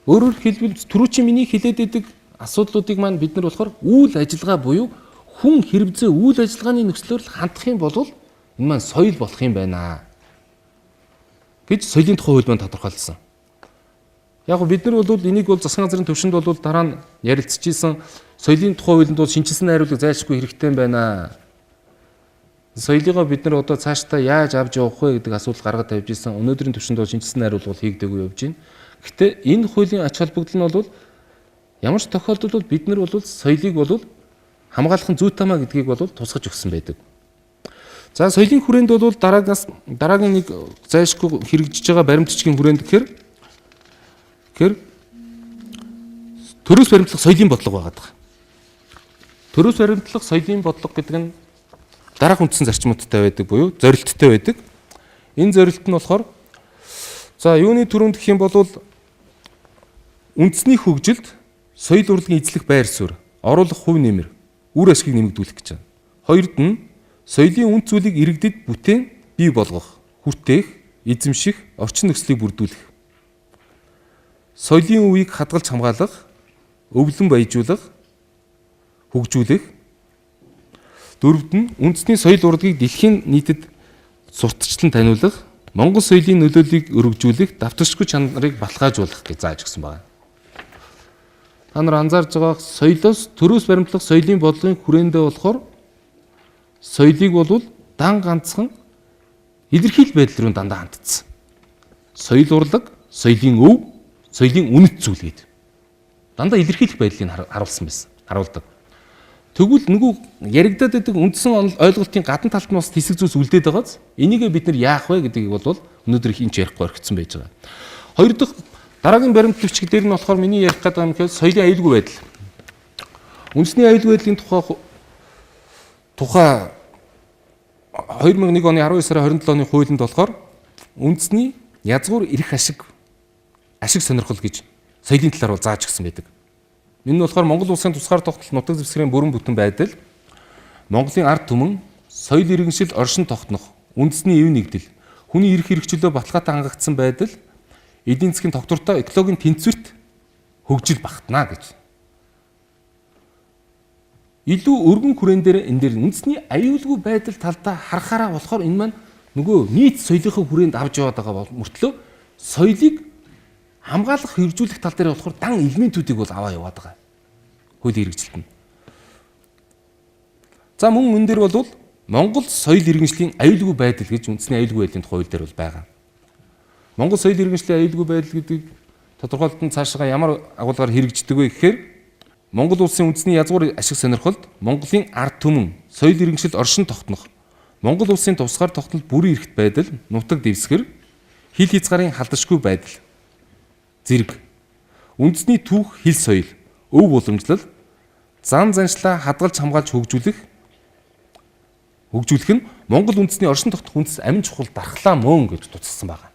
Өөрөөр хэлбэл түрүүчийн миний хэлээд байдаг асуудлуудыг маань бид нар болохоор үйл ажиллагаа буюу хүн хэрвзээ үйл ажиллагааны нөхцлөөр л хандах юм бол энэ маань соёл болох юм байна гэж соёлын тухай хууль маань тодорхойлсон. Яг го бид нар бол энийг бол засгийн газрын төвшөнд бол дараа нь ярилцж исэн соёлын тухай хуулинд бол шинжилсэн найруулга зайлшгүй хэрэгтэй юм байна. Соёлыгоо бид нар одоо цаашдаа яаж авч явах вэ гэдэг асуудал гаргаж тавьж исэн. Өнөөдрийн төвшөнд бол шинжилсэн найруулга бол хийгдээгүй явж байна. Гэхдээ энэ хуулийн ач холбогдол нь бол ямар ч тохиолдолд бол бид нар бол соёлыг бол хамгаалах нь зүйтэй маа гэдгийг бол тусгаж өгсөн байдаг. За, соёлын хүрээнд бол дараагийн нэг зайлшгүй хэрэгжиж байгаа баримт бичгийн хүрээнд гэхээр төрөөс баримтлах соёлын бодлого байгаа даа. Төрөөс баримтлах соёлын бодлого гэдэг нь дараах үндсэн зарчмуудтай байдаг буюу зорилттой байдаг. Энэ зорилт нь болохоор за юуны түрүүнд гэх юм бол үндэсний хөгжилд соёл урлагийн эзлэх байр суурь, оруулах хувь нэмэр, үр ашгийг нэмэгдүүлэх гэж байна. Хоёрд нь соёлын үнд зүйлийг иргэдэд бүтээн бий болгох, хүртээх, эзэмших, орчин нөхцөлийг бүрдүүлэх. Соёлын үеийг хадгалж хамгаалах, өвлөн баяжуулах, хөгжүүлэх. Дөрөвд нь үндэсний соёл урлагийг дэлхийн нийтэд сурталчлан таниулах, Монгол соёлын нөлөөллийг өргөжүүлэх, давтагчгүй чанарыг баталгаажуулах гэж зааж өгсөн байна. Та нар анзаарж байгаа соёлоос төрөөс баримтлах соёлын бодлогын хүрээндээ болохоор соёлыг бол дан ганцхан илэрхийлэл байдал руу дандаа хандсан. Соёл урлаг, соёлын өв, соёлын үнэт зүйл гэдэг. Дандаа илэрхийлэх байдлыг харуулсан байсан. Харуулдаг. Тэгвэл нөгөө яригадаад байдаг үндсэн ойлголтын гадна талд нь бас хэсэг зүйлс үлдээд байгааз энийгээ бид нар яах вэ гэдгийг бол өнөөдөр энд ярихгүй орхицсан байж байгаа. Хоёр дахь дараагийн баримт бичиг дээр нь болохоор миний ярих гэдэг юм гэхээр соёлын аюулгүй байдал. Үндэсний аюулгүй байдлын тухай 2001 оны 12 сарын 27 оны хуулинд болохоор үндэсний язгуур эрх ашиг сонирхол гэж соёлын талаар бол зааж өгсөн байдаг. Энэ нь болохоор Монгол улсын тусгаар тогтнол нутаг дэвсгэрийн бүрэн бүтэн байдал, Монголын ард түмэн, соёл иргэншил оршин тогтнох, үндэсний эв нэгдэл, хүний эрх хэрэгчлөө баталгаатай хангагдсан байдал, эдийн засгийн тогтвортой экологийн тэнцвэрт хөгжил багтана гэж. Илүү өргөн хүрээн дээр энэ дээр үндэсний аюулгүй байдал талдаа харахаараа болохоор энэ маань нөгөө нийт соёлынхоо хүрээнд авч яваад байгаа мөртлөө соёлыг хамгаалах хэрэгжүүлэх тал дээр болохоор дан элементүүдийг бол аваа яваад байгаа. Хуулийн хэрэгжилт нь. За мөн энэ дээр бол Монгол соёл иргэншлийн аюулгүй байдал гэж үндэсний аюулгүй байдлын тухай хууль дээр бол байгаа. Монгол соёл иргэншлийн аюулгүй байдал гэдэг тодорхойлолт нь цаашаа ямар агуулгаар хэрэгждэг вэ гэхээр Монгол улсын үндэсний язгуур ашиг сонирхолд Монголын ард түмэн, соёл иргэншил оршин тогтнох, Монгол улсын тусгаар тогтнол бүрэн эрхт байдал, нутаг дэвсгэр, хил хязгаарын халдашгүй байдал, зэрэг үндэсний түүх, хэл соёл, өв уламжлал, зан заншлаа хадгалж хамгаалж хөгжүүлэх нь Монгол үндэсний оршин тогтнох үндэс амин чухал дархлаа мөн гэж тусалсан байна.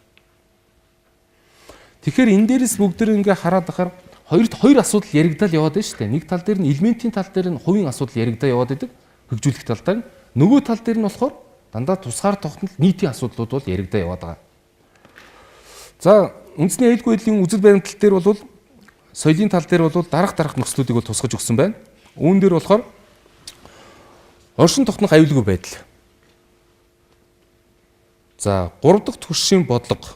Тэгэхээр энэ дээрээс бүгд ингээ хараад ахаар хоёр асуудал яригдал яваад байна шүү дээ. Нэг тал дээр нь элементийн тал дээр нь хувийн асуудал яригдаа яваад байдаг. Хөгжүүлэх тал дээр. Нөгөө тал дээр нь болохоор дандаа тусгаар тогтнол нийтийн асуудлууд бол яригдаа яваад байгаа. За үндэсний аюулгүй байдлын үзэл баримтлал дээр бол соёлын тал дээр бол дараах нөхцлүүдийг бол тусгаж өгсөн байна. Үүн дээр болохоор оршин тогтнох аюулгүй байдал. За 3 дахь түвшийн бодлого.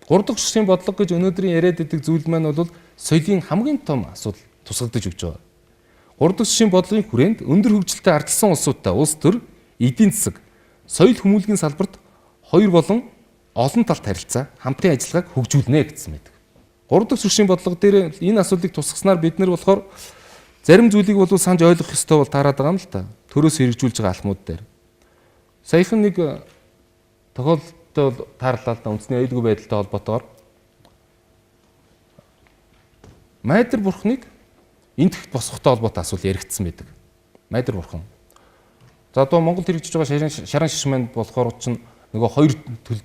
3 дахь түвшийн бодлого гэж өнөөдрийн яриад байдаг зүйл маань бол соёлын хамгийн том асуудал тусгагдаж өгч байгаа. 3 дахь түвшийн бодлогын хүрээнд өндөр хөгжилтэй ардчилсан улсуудтай улс төр, эдийн засаг, соёл хүмүүлгийн салбарт хоёр болон олон талт харилцаа, хамтын ажиллагааг хөгжүүлнэ гэсэн байдаг. 3 дахь түвшийн бодлого дээр энэ асуудлыг тусгаснаар бид нар болохоор Зарим зүйлийг бол санаж ойлгох ёстой бол таарад байгаа юм л та. Төрөөс хэрэгжүүлж байгаа алхмууд дээр. Саяхан нэг тохиолдолтой бол таарлаа л да, үндэсний аюулгүй байдалтай холбоотойгоор Майдар бурхныг энтэгт босгохтой холбоотой асуулт яригдсан байдаг. Майдар бурхан. За одоо Монголд хэрэгжиж байгаа шаран шишмэнд болохоор чинь нөгөө хоёр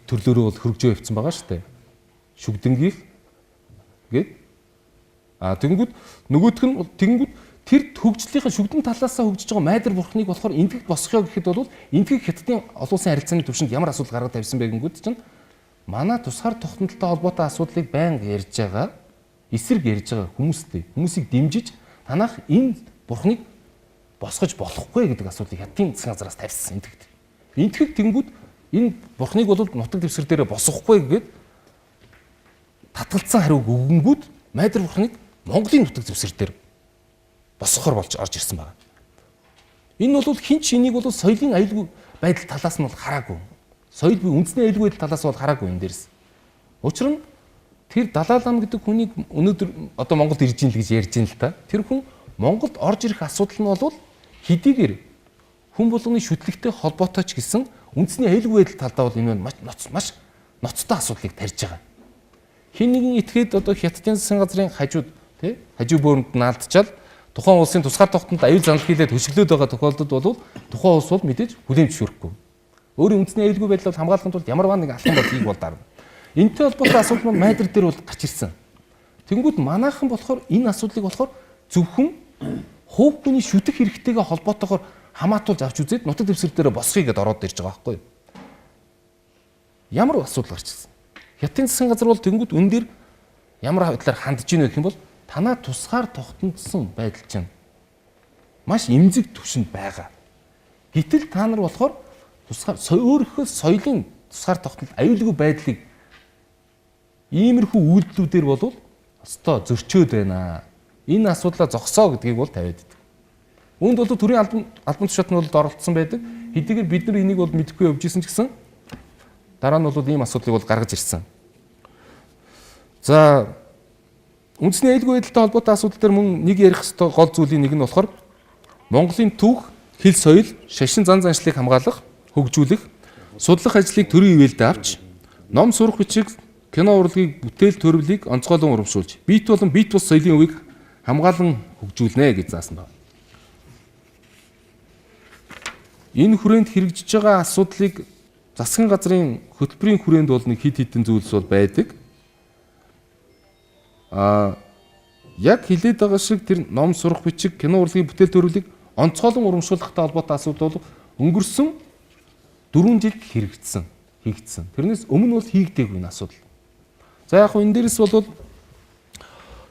төрлөөрөө бол хөргөжөө явцсан байгаа шүү дээ. Шүгдэнгийнх гээд тэгэнгүүт нөгөөх нь тэгэнгүүт тэр хөгжлийнхээ шүгдэн талаасаа хөгжиж байгаа майдар бурхныг болохоор энтэгт босгоё гэхэд бол энтэг хятадын олон улсын харилцааны түвшинд ямар асуудал гаргаж тавьсан бэ гэнгүүт чинь манай тусгаар тогтнолтой холбоотой асуудлыг байнга ярьж байгаа, эсрэг ярьж байгаа хүмүүстэй хүмүүсийг дэмжиж танах энэ бурхныг босгож болохгүй гэдэг асуудлыг хятадын засгийн газраас тавьсан энтэгт. Энтэг тэнгүүд энэ бурхныг бол нутаг дэвсгэр дээрээ босгохгүй гээд татгалцсан хариуг өгөнгүүд майдар бурхныг Монголын нутаг дэвсгэр дээр босгохоор болж орж ирсэн байна. Энэ бол хин ч энийг бол соёлын аюулгүй байдал талаас нь бол хараагүй. Соёл буюу үндэсний аюулгүй байдал талаас бол хараагүй энэ дээрс. Учир нь тэр Далай лам гэдэг хүнийг өнөөдөр одоо Монголд ирж ийн л гэж ярьж ин л та. Тэр хүн Монголд орж ирэх асуудал нь бол хэдийгээр хүн болгоны шүтлэгтэй холбоотой ч гэсэн үндэсний аюулгүй байдал талдаа бол энэ маш ноцтой асуудлыг тарьж байгаа. Хин нэгэн итгээд одоо хятадын засгийн газрын хажууд тий хажуу бөөрөнд наалдчаал тухайн улсын тусгаар тогтнолд аюул занал хийлээд хөшөглөөд байгаа тохиолдолд бол тухайн улс бол мэдээж хүлээн зөвшөөрөхгүй. Өөрийн үндэсний аюулгүй байдлыг хамгаалахын тулд ямар нэгэн алхам бол хийх бол дарна. Энэтэй холбоотой асуудал маань майдар дээр бол гарч ирсэн. Тэнгүүд манайхан болохоор энэ асуудлыг болохоор зөвхөн хувь хүний шүтэх хэрэгтэйгээ холбоотойгоор хамаатуулж авч үзээд нутаг дэвсгэр дээр босхийг гэдээ ороод ирж байгаа байхгүй юу? Ямар асуудал гарч ирсэн? Хятадын засгийн газар бол тэнгүүд үн дээр ямар байдлаар хандж ийн вэ гэх юм бол танаа тусгаар тогтнодсон байдал чинь маш эмзэг түвшинд байгаа. Гэтэл та нар болохоор тусгаар өөрийнхөө соёлын тусгаар тогтнол аюулгүй байдлыг иймэрхүү үйлдэлүүдээр бол өстой зөрчөөд байна. Энэ асуудлаа зогсоо гэдгийг бол тавиад идэг. Үүнд бол төрийн албан тушаат нь бол оролцсон байдаг. Хэдийгээр бид нар энийг бол мэдэхгүй явж исэн ч гэсэн дараа нь бол ийм асуудлыг бол гаргаж ирсэн. За үндэсний аюулгүй байдалтай холбоотой асуудал дээр мөн нэг ярих ёстой гол зүйлийн нэг нь болохоор Монголын түүх, хэл соёл, шашин зан заншлыг хамгаалах, хөгжүүлэх, судлах ажлыг төрийн ивэлд авч, ном сурах бичиг, кино урлагийг бүтээл төрвлийг онцгойлон урамшуулж, биет болон биет бус соёлын үеийг хамгаалан хөгжүүлнэ гэж заасан байна. Энэ хүрээнд хэрэгжиж байгаа асуудлыг засгийн газрын хөтөлбөрийн хүрээнд бол нэг хэд хэдэн зүйлс бол байдаг. Яг хэлээд байгаа шиг тэр ном сурах бичиг, кино урлагийн бүтээл төрвлийг онцгойлон урамшуулахтай холбоотой асуудал бол өнгөрсөн 4 жилд хэрэгжсэн, хийгдсэн. Тэрнээс өмнө бол хийгдээгүй энэ асуудал. За яг хөө энэ дээрс бол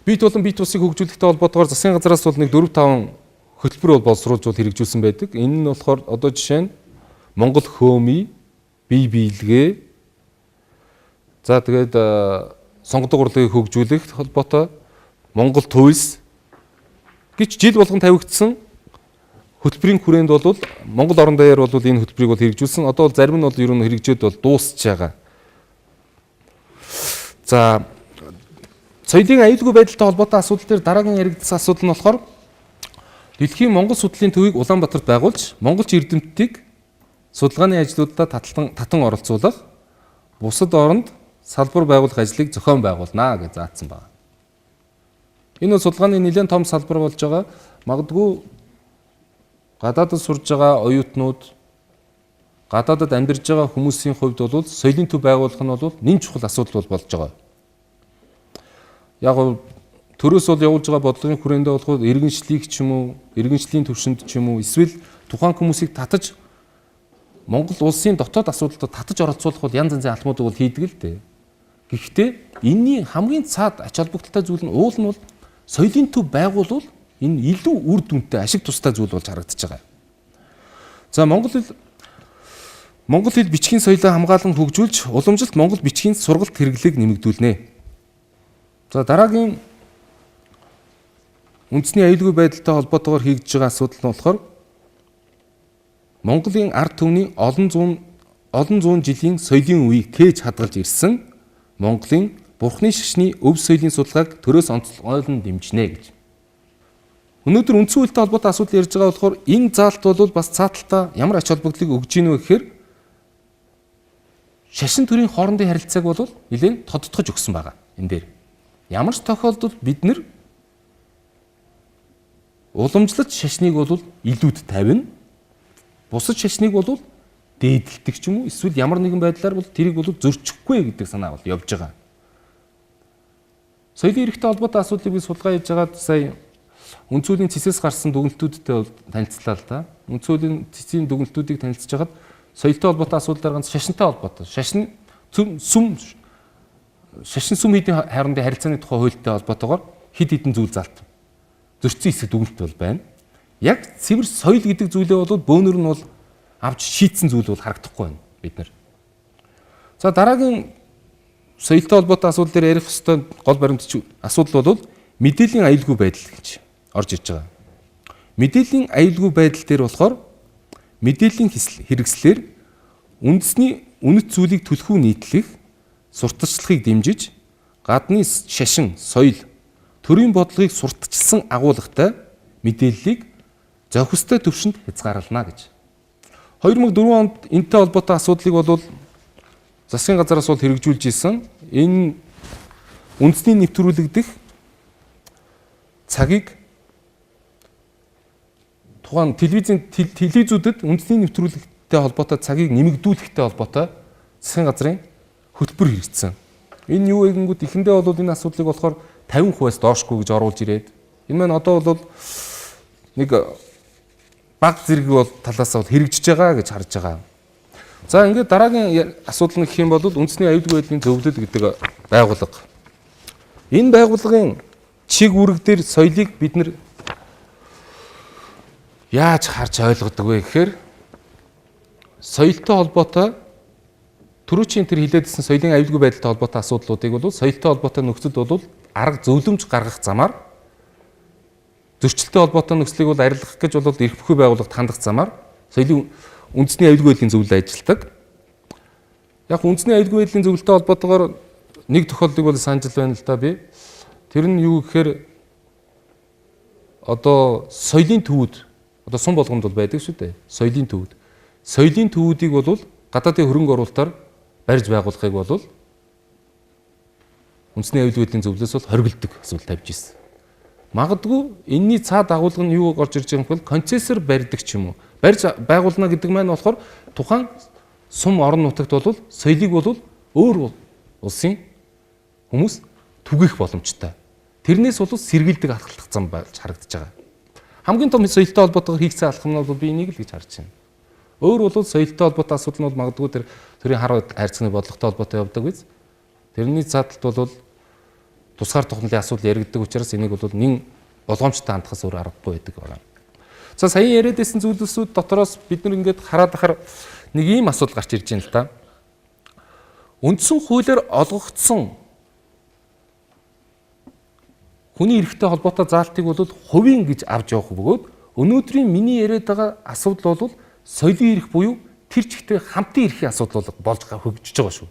биет болон биет усыг хөгжүүлэхтэй холбоотойгоор засгийн газраас бол нэг 4-5 хөтөлбөр бол боловсруулж бол хэрэгжүүлсэн байдаг. Энэ нь болохоор одоо жишээ нь Монгол хөөми, бие биелгээ. За тэгээд сонгодог урлагийг хөгжүүлэх холбоотой Монгол туйс гэж жил болгон тавигдсан хөтөлбөрийн хүрээнд бол Монгол орон даяар бол энэ хөтөлбөрийг бол хэрэгжүүлсэн. Одоо бол зарим нь бол ер нь хэрэгжээд бол дуусч байгаа. За соёлын аюулгүй байдалтай холбоотой асуудал дээр дараагийн яригдсан асуудал нь болохоор дэлхийн Монгол судлалын төвийг Улаанбаатарт байгуулж, монголч эрдэмтдийг судалгааны ажлуудад татан оролцуулах, бусад оронд салбар байгуулах ажлыг зохион байгуулна гэж заасан байна. Энэ бол судалгааны нэлээд том салбар болж байгаа. Магадгүй гадаадд сурж байгаа оюутнууд, гадаадад амьдарч байгаа хүмүүсийн хувьд бол соёлын төв байгуулах нь бол нэн чухал асуудал болж байгаа. Яг төрөөс бол явуулж байгаа бодлогын хүрээндээ болохоор иргэншлийг ч юм уу, иргэншлийн төвшөнд ч юм уу, эсвэл тухайн хүмүүсийг татаж Монгол улсын дотоод асуудалд татаж оролцуулах бол янз янзын алхмуудыг бол хийдэг л дээ. Гэхдээ энэний хамгийн цаад ач холбогдолтой зүйл нь уул нь бол соёлын төв байгуулвал энэ илүү үр дүнтэй ашиг тустай зүйл болж харагдаж байгаа. За Монгол хэл бичгийн соёлоо хамгаалан хөгжүүлж уламжлалт Монгол бичгийн сургалт хэрэглээг нэмэгдүүлнэ. За дараагийн үндэсний аюулгүй байдалтай холбоотойгоор хийгдэж байгаа асуудал нь болохоор Монголын ард түмний олон зуун жилийн соёлын үеийг тээж хадгалж ирсэн Монголын бурхны шашны өв соёлын судалгааг төрөөс онцгойлон дэмжинэ гэж. Өнөөдөр үндсэн хуультай холбоотой асуудал ярьж байгаа болохоор энэ заалт бол бас цааталтаа ямар ач холбогдлыг өгж гинэ вэ гэхээр шашин төрийн хоорондын харилцааг бол нэлээд тодтогч өгсөн байгаа энэ дээр. Ямар ч тохиолдолд бид нэр уламжлалт шашныг бол илүүд тавина. Бусад шашныг бол дээдэлдэг ч юм уу эсвэл ямар нэгэн байдлаар бол тэрийг бол зөрчихгүй гэдэг санаа бол явж байгаа. Соёлын эрхтэй холбоотой асуудлыг би судалгаа хийж байгаад сая үндсүүлийн цэсээс гарсан дүгнэлтүүдтэй бол танилцлаа л да. Үндсүүлийн цэцийн дүгнэлтүүдийг танилцж хагаад соёлтой холбоотой асуудлаар ганц шашинтай холбоотой. Шашин сүм шашин сүм хийдийн хоорондын харилцааны тухай хуультай холбоотойгоор хэд хэдэн зүйл залт зөрчсөн хэсэг дүгнэлт бол байна. Яг цэвэр соёл гэдэг зүйлээ бол бөөнөр нь бол авч шийдсэн зүйл бол харагдахгүй байна бид нар. За дараагийн соёлтой холбоотой асуудал дээр ярих ёстой гол баримтч асуудал бол мэдээллийн аюулгүй байдал гэж орж ирж байгаа. Мэдээллийн аюулгүй байдал дээр болохоор мэдээллийн хэрэгслээр үндэсний үнэт зүйлийг түлхүү нийтлэх, сурталчлахыг дэмжиж, гадны шашин, соёл, төрийн бодлогыг сурталчилсан агуулгатай мэдээллийг зохистой түвшинд хязгаарлана гэж. 2004 онд энэтэй холбоотой асуудлыг бол засгийн газараас бол хэрэгжүүлж исэн. Энэ үндэсний нэвтрүүлэгдэх цагийг тухайн телевизийн телевизүүдэд үндэсний нэвтрүүлэгтэй холбоотой цагийг нэмэгдүүлэхтэй холбоотой засгийн газрын хөтөлбөр хэрэгжсэн. Энэ юу вэ гэнгүүт эхэндээ бол энэ асуудлыг болохоор 50%-аас доошгүй гэж оруулж ирээд энэ маань одоо бол нэг баг зэрэг бол талаас бол хэрэгжиж байгаа гэж харж байгаа. За ингээд дараагийн асуудал нь гэх юм бол үндэсний аюулгүй байдлын зөвлөл гэдэг байгууллага. Энэ байгууллагын чиг үүрэг дээр соёлыг бид нар яаж харж ойлгодог вэ гэхээр соёлтой холбоотой түрүүчийн тэр хилээдсэн соёлын аюулгүй байдалтай холбоотой асуудлуудыг бол соёлтой холбоотой нөхцөлд бол арга зөвлөмж гаргах замаар зөрчилтэй холбоотой нөхцөлийг бол арилгах гэж бол эрх бүхий байгууллагад хандах замаар соёлын үндэсний аюулгүй байдлын зөвлөл ажилладаг. Яг үндэсний аюулгүй байдлын зөвлөлтэй холбоотойгоор нэг тохиолдлыг бол санал байна л да би. Тэр нь юу гэхээр одоо соёлын төвүүд одоо сум болгонд бол байдаг шүү дээ. Соёлын төвүүд. Соёлын төвүүдийг бол гадаадын хөрөнгө оруулалтаар барьж байгуулахыг бол үндэсний аюулгүй байдлын зөвлөлөөс бол хоригддаг асуудал тавьж ирсэн. Магадгүй энэний цаад агуулга нь юу орж ирж байгаа юм бэ? Концессор барьдаг ч юм уу. Барьж байгуулна гэдэг маань болохоор тухайн сум орон нутагт бол соёлыг бол өөр улсын хүмүүс түгэх боломжтой. Тэрнээс бол сэргийлдэг алхах зам болж харагдаж байгаа. Хамгийн том соёлтой холбоотойгоор хийгдсэн алхам нь бол би энийг л гэж харж байна. Өөр бол соёлтой холбоотой асуудал нь бол магадгүй тэр төрийн хар хайрцагны бодлоготой холбоотой явдаг биз. Тэрний цаадалт бол тусгаар тогтнолын асуудал яригддаг учраас энийг бол нэн болгоомжтой хандахаас өөр аргагүй байдаг байна. За сая яриад байсан зүйлсүүд дотроос бид нар ингээд хараад ахаар нэг ийм асуудал гарч ирж байна л да. Үндсэн хуулиар олгогдсон хүний эрхтэй холбоотой заалтыг бол хувийн гэж авч явах бөгөөд өнөөдрийн миний яриад байгаа асуудал бол соёлын эрх буюу тэр чигтээ хамтын эрхийн асуудал болж хөгжиж байгаа шүү.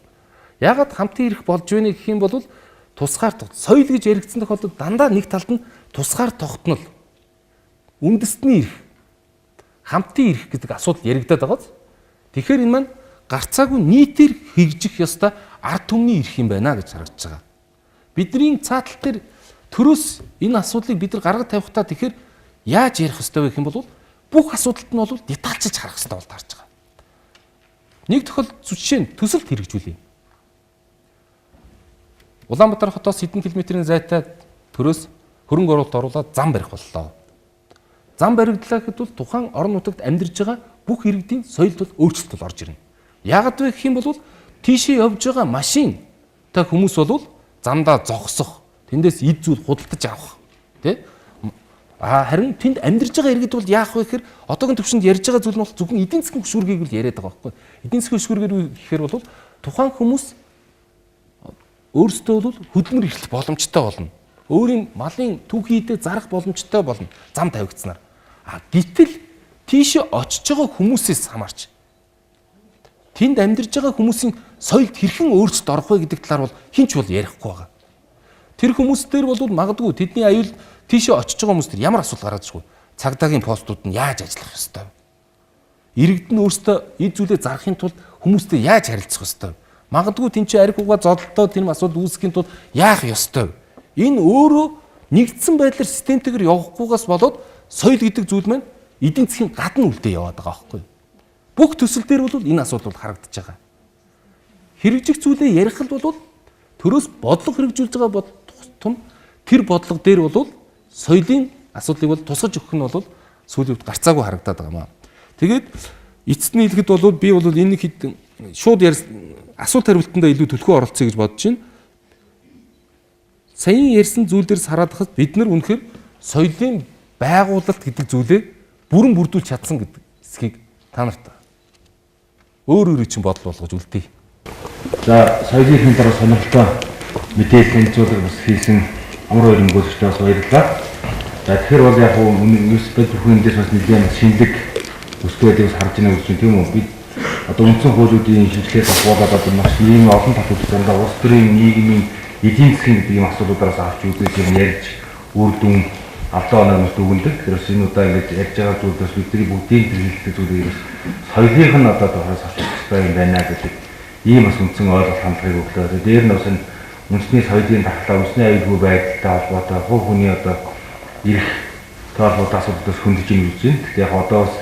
Яагаад хамтын эрх болж байна гэх юм бол тусгаар соёл гэж яригдсан тохиолдолд дандаа нэг талд нь тусгаар тогтнол, үндэстний эрх, хамтын эрх гэдэг асуудал яригдаад байгаа. Тэгэхээр энэ маань гарцаагүй нийтээр хэрэгжих ёстой ард түмний эрх юм байна гэж харагдаж байгаа. Бидний цаатал дээр төрөөс энэ асуудлыг бид нар гаргаж тавихтаа тэгэхээр яаж ярих ёстой вэ гэх юм бол бүх асуудалд нь бол детальчилж харах ёстой бол таарч байгаа. Нэг тохиолдолд жишээ нь төсөлт хэрэгжүүлье. Улаанбаатар хотоос хэдэн километрийн зайтай төрөөс хөрөнгө оруулалт оруулаад зам барих боллоо. Зам баригдлаа гэхэд бол тухайн орон нутагт амьдарч байгаа бүх иргэдийн соёлд бол өөрчлөлт бол орж ирнэ. Яагаад вэ гэх юм бол тийшээ явж байгаа машин та хүмүүс бол замдаа зогсох, тэндээс эд зүйл худалдаж авах, тий? А харин тэнд амьдарч байгаа иргэд бол яах вэ гэхээр одоогийн төвшөнд ярьж байгаа зүйл нь бол зөвхөн эдийн засгийн хөшүүргийг л яриад байгаа байхгүй. Эдийн засгийн хөшүүргээр гэхээр бол тухайн хүмүүс өөрсдөө бол хөдөлмөр эрхлэх боломжтой болно. Өөрийн малын түүхийдээ зарах боломжтой болно. Зам тавигдсанаар. А гэтэл тийшээ очиж байгаа хүмүүсээс хамаарч тэнд амьдарч байгаа хүмүүсийн соёлд хэрхэн өөрчлөлт орох вэ гэдэг талаар бол хэн ч бол ярихгүй байгаа. Тэр хүмүүс дээр бол магадгүй тэдний аюул тийшээ очиж байгаа хүмүүс тэр ямар асуудал гараад ирэх вэ? Цагдаагийн постууд нь яаж ажиллах ёстой вэ? Иргэд нь өөрсдөө эд зүйлээ зарахын тулд хүмүүстэй яаж харилцах ёстой вэ? Магадгүй тэнцээ арх угаа зодолдоо тэр асуудал үүсгэхийн тулд яах ёстой вэ? Энэ өөрөө нэгдсэн байдлаар системтэйгээр явахгүйгаас болоод соёл гэдэг зүйл маань эдийн засгийн гадна үлдээ яваад байгаа байхгүй юу? Бүх төсөл дээр бол энэ асуудал бол харагдаж байгаа. Хэрэгжих зүйлээ ярих л бол төрөөс бодлого хэрэгжүүлж байгаа тум тэр бодлого дээр бол соёлын асуудлыг бол тусгаж өгөх нь бол сүүлийн үед гарцаагүй харагдаад байгаа маа. Тэгээд эцэст нь хэлэхэд бол би бол энэ хэд шууд асуулт хариултандаа илүү төлхөө оролцъё гэж бодож байна. Саяын ярьсан зүйл дээрс хараад хахад бид нар үнэхээр соёлын байгуулалт гэдэг зүйлээ бүрэн бүрдүүлж чадсан гэдэг хэсгийг та нарт өөр өөрийн чинь бодол болгож үлдээе. За, соёлын дараа сонирхолтой мэдээлэл танилцуулга бас хийсэн Амар хоёр өмгөөлөгчдөө бас баярлалаа. За, тэгэхээр бол яг университет бүхэн дээрс бас нэлээд шинэлэг өсгөөдийг бас харж байна гэж байна, тийм үү? Бид одоо үндсэн хуулиудын шинжилгээ давхуулаад одоо маш ийм олон талууд дандаа улс төрийн, нийгмийн, эдийн засгийн гэдэг ийм асуудлуудаас авч үзэж юм ярьж үр дүн алдаа оноо дүгнэдэг. Тэгэхээр энэ удаа ингэж ярьж байгаа зүйлээс бидний бүгдийн хэрэглэдэг зүйлийг бас соёлынх нь одоо тухаас авч үзэх хэрэгтэй юм байна гэдэг ийм бас үндсэн ойлголт хандлагыг өглөө. Дээр нь бас энэ үндэсний соёлын дархлаа, үндэсний аюулгүй байдалтай холбоотой хувь хүний одоо эрх холбоотой асуудлаас хөндөж ийн гэж байна. Тэгэхээр яг одоо бас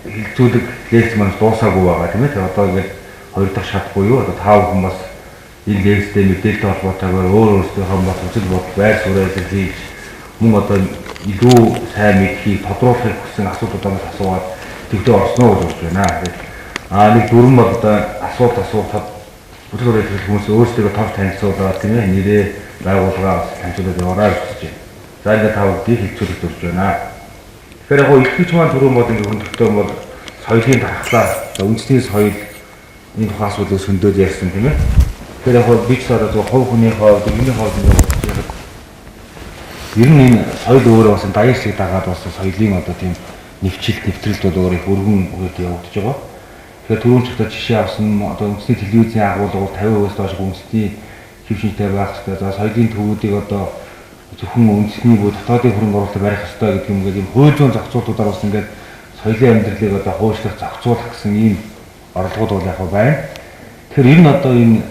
хэлцүүлэг лекц маань дуусаагүй байгаа, тийм ээ. Тэгэхээр одоо ингээд хоёр дахь шат буюу одоо та бүхэн бас энэ лекцтэй мэдээлэлтэй холбоотойгоор өөр өөрсдийнхөө бас үзэл бодол байр суурь хийж мөн одоо илүү сайн мэдэхийг тодруулахыг хүссэн асуудлуудаа бас асуугаад тэгтээ орсноо гэж бодож байна. Аа, нэг дөрвөн бол одоо асуулт асуухад бүтээл хүрээлэх хүмүүс өөрсдөө тов танилцуулаад, тийм ээ, нэрээ байгууллагаа бас танилцуулаад яваарай гэж хүсэж байна. За, ингээд та бүгдийг хэлцүүлэх зорж байна. Тэгэхээр яг итгэж маань түрүүн бол ингээд хүндэлтэй бол соёлын дархлаа, за үндэсний соёл энэ тухайн асуудлыг сөндөөл ярьсан, тийм ээ. Тэгэхээр яг би ч одоо зөв хувь хүний хувьд, миний хувьд ингээд бодож байхад ер нь энэ соёл өөрөө бас даяар шиг дагаад бас соёлын одоо тийм нэвчилт, нэвтрэлт бол өөр их өргөн үргэлж явагдаж байгаа. Тэгэхээр түрүүн ч одоо жишээ авсан одоо үндэсний телевизийн агуулга бол 50%-аас доош үндэсний хэв шинжтэй байх хэрэгтэй. За, соёлын төвүүдийг одоо зөвхөн үндэсний буюу дотоодын хөрөнгө оруулалт барих хэрэгтэй гэдэг юм ингээд ийм хууль зүйн зохицуултуудаар бас ингээд соёлын амьдралыг одоо хуучлах, зохицуулах гэсэн ийм орлогууд бол яг байна. Тэгэхээр ер нь одоо энэ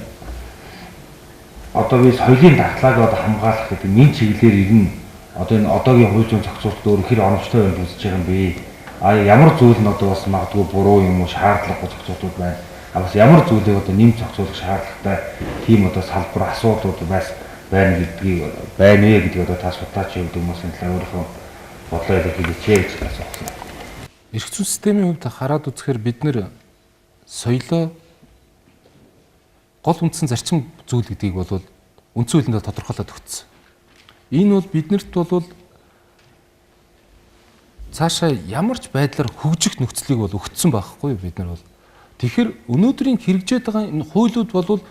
одоо би соёлын дархлааг одоо хамгаалах гэдэг энэ чиглэлээр ер нь одоо энэ одоогийн хууль зүйн зохицуулалт өөр хэр оновчтой байна үзэж байгаа юм бэ? А ямар зүйл нь одоо бас магадгүй буруу юм уу, шаардлагагүй зохицуултууд байна. А бас ямар зүйлийг одоо нэмж зохицуулах шаардлагатай тийм одоо салбар асуудлууд бас байна гэдгийг байна вэ гэдгийг одоо та судлаач хувьд хүмүүсийн талаар өөрийнхөө бодлоо илэрхийлээч гэж асуусан. Эрх зүйн системийн хувьд хараад үзэхээр бид нэр соёлоо гол үндсэн зарчим зүйл гэдгийг бол үндсэн хуулиндаа тодорхойлоод өгсөн. Энэ бол биднэрт бол цаашаа ямар ч байдлаар хөгжих нөхцөлийг бол өгсөн байхгүй бид нар бол. Тэгэхээр өнөөдрийн хэрэгжээд байгаа энэ хуулиуд бол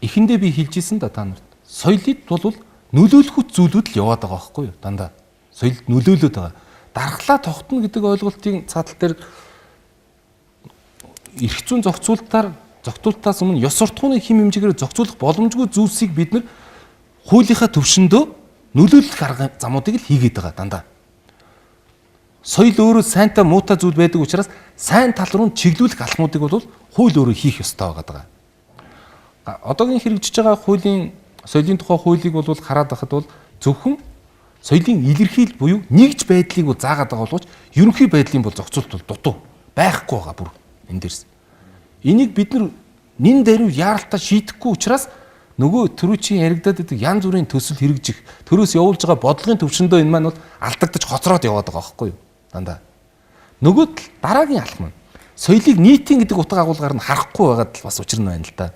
эхэндээ би хэлж ирсэн да та нарт. Соёлыг бол нөлөөлөх зүйлүүд л яваад байгаа байхгүй юу? Дандаа соёлд нөлөөлөд байгаа. Дархлаа тогтно гэдэг ойлголтын цаатал дээр эрх зүйн зохицуултаас өмнө ёс суртахууны хэм хэмжээгээр зохицуулах боломжгүй зүйлсийг бид нар хуулийнхаа төвшөндөө нөлөөлөх арга замуудыг л хийгээд байгаа дандаа. Соёл өөрөө сайнтай муутай зүйл байдаг учраас сайн тал руу чиглүүлэх алхмуудыг бол хууль өөрөө хийх ёстой байгаа. Одоогийн хэрэгжиж байгаа хуулийн соёлын тухай хуулийг бол хараад байхад бол зөвхөн соёлын илэрхийл буюу нэгж байдлыг бол заагаад байгаа боловч ерөнхий байдлын бол зохицуулт бол дутуу байхгүй байгаа бүр энэ дээрс. Энийг бид нар нин даруй яаралтай шийдэхгүй учраас нөгөө төрүүчийн яригадаад байдаг янз бүрийн төсөл хэрэгжих, төрөөс явуулж байгаа бодлогын төвшөндөө энэ маань бол алдагдаж хоцроод яваад байгаа байхгүй юу? Дандаа. Нөгөө тал дараагийн алхам нь соёлыг нийтийн гэдэг утга агуулгаар нь харахгүй байгаад л бас учир нь байна л да.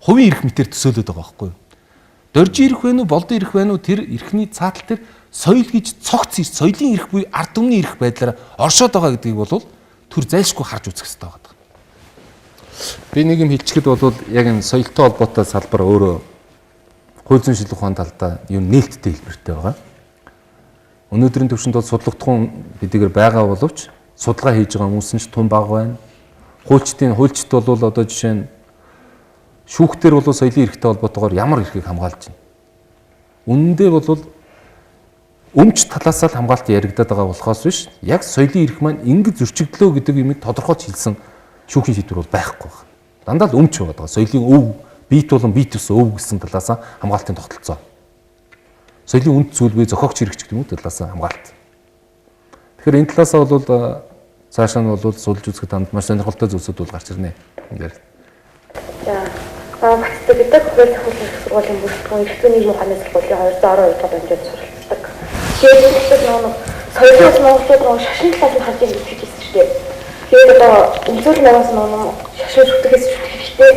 Хувийн эрх мэтэр төсөөлөд байгаа байхгүй юу? Доржи эрх байна уу, болдын эрх байна уу, тэр эрхний цаатал тэр соёл гэж цогц соёлын эрх буюу ард түмний эрх байдлаар оршоод байгаа гэдгийг бол төр зайлшгүй харж үзэх хэрэгтэй байгаа. Би нэг юм хэлчихэд бол яг энэ соёлтой холбоотой салбар өөрөө хууль зүйн шинжилгээ ухааны талдаа юу нээлттэй хэлбэртэй байгаа. Өнөөдрийн төвшөнд бол судлагдахуун хэдийгээр байгаа боловч судалгаа хийж байгаа хүмүүс нь ч тун бага байна. Хуульчдын хуульчд бол одоо жишээ нь Шүүхтэр бол соёлын эрхтэй холбоотойгоор ямар эрхийг хамгаалж байна? Үнэндээ бол өмч талаасаа л хамгаалт яригдаад байгаа болохоос биш, яг соёлын эрх маань ингэж зөрчигдлөө гэдэг юмыг тодорхойлж хэлсэн шүүхийн шийдвэр бол байхгүй байна. Дандаа л өмч яваад байгаа. Соёлын өв, биет болон биет төс өв гэсэн талаасаа хамгаалтын тогтолцоо. Соёлын үнд зүйл буюу зохиогч эрх ч гэдэг юм уу талаасаа хамгаалт. Тэгэхээр энэ талаасаа бол цаашаа нь бол судалж үзэхэд танд маш сонирхолтой зүйлсүүд бол гарч ирнэ. Ингээд. За, Бацдаг гэдэг хууль зохиолын их сургуулийн бүрэлдэхүүн эрх зүйн нийгмийн ухааны сургуулийн 212 дахь дамжаад суралцдаг. Тэгэхээр нөгөө соёлоос монголчууд нөгөө шашин талаас нь харж байгаа гэж хэлсэн шүү дээ. Тэгээд одоо үнцүүл нараас нөгөө шашин шүтгэхээс шүтгэх хэрэгтэй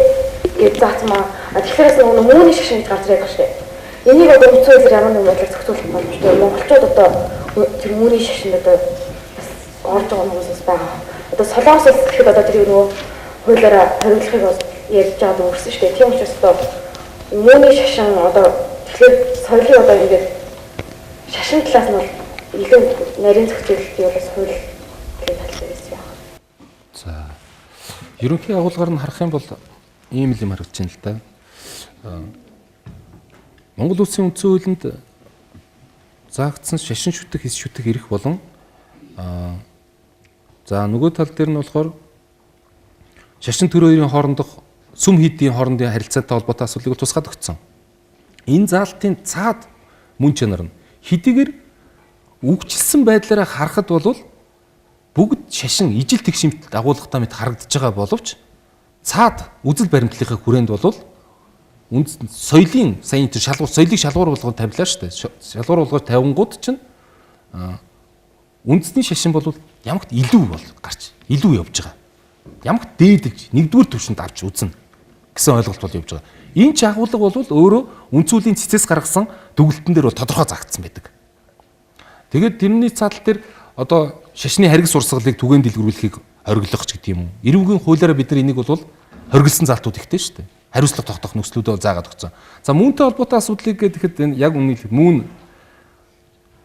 гэж заацмаа. Тэгэхээр нөгөө мууны шашин гэж гарч ирээд байгаа шүү дээ. Энийг одоо үндсэн хуулиар ямар нэгэн байдлаар зохицуулах боломжтой. Монголчууд одоо тэр мууны шашинд одоо бас орж байгаа хүмүүс байгаа. Одоо Солонгос улс гэхэд одоо тэр нөгөө хуулиараа хориглохыг бас ярьж байгаад өнгөрсөн шүү дээ. Тийм учраас одоо мууны шашин одоо тэгэхээр соёлын одоо ингээд шашин талаас нь бол илүү нарийн зохицуулалтыг бол хууль гэх талаар байсан юм. За, ерөнхий агуулгаар нь харах юм бол ийм л юм харагдаж байна л да. Монгол улсын үндсэн хуулинд заагдсан шашин шүтэх, хэс шүтэх эрх болон за нөгөө тал дээр нь болохоор шашин төр хоёрын хоорондох сүм хийдийн хоорондын харилцаатай холбоотой асуудлыг тусгаад өгсөн. Энэ заалтын цаад мөн чанар нь хэдийгээр үгчилсэн байдлаараа харахад бол бүгд шашин ижил тэгшимт дагуулгатай мэт харагдаж байгаа боловч цаад үзэл баримтлалынхаа хүрээнд бол үндсэн соёлын сайн тэр шалгуур соёлыг шалгуур болгоод тавилаа шүү дээ. Шалгуур болгоод тавингууд чинь үндэсний шашин бол ямагт илүү бол гарч илүү явж байгаа. Ямагт дээдэлж нэгдүгээр түвшинд авч үзнэ гэсэн ойлголт бол явж байгаа. Энэ ч агуулга бол өөрөө үндсүүлийн цэцээс гаргасан дүгэлтэн дээр бол тодорхой заагдсан байдаг. Тэгээд тэрний цаадал дээр одоо шашны харгас урсгалыг түгээн дэлгэрүүлэхийг хориглох ч гэдэг юм уу. Эрүүгийн хуулиараа бид нар энийг бол хориглосон заалтууд ихтэй шүү дээ. Хариуцлага тогтоох нөхцлүүдээ бол заагаад өгсөн. За мөнтэй холбоотой асуудлыг гэхэд энэ яг үнэ мөн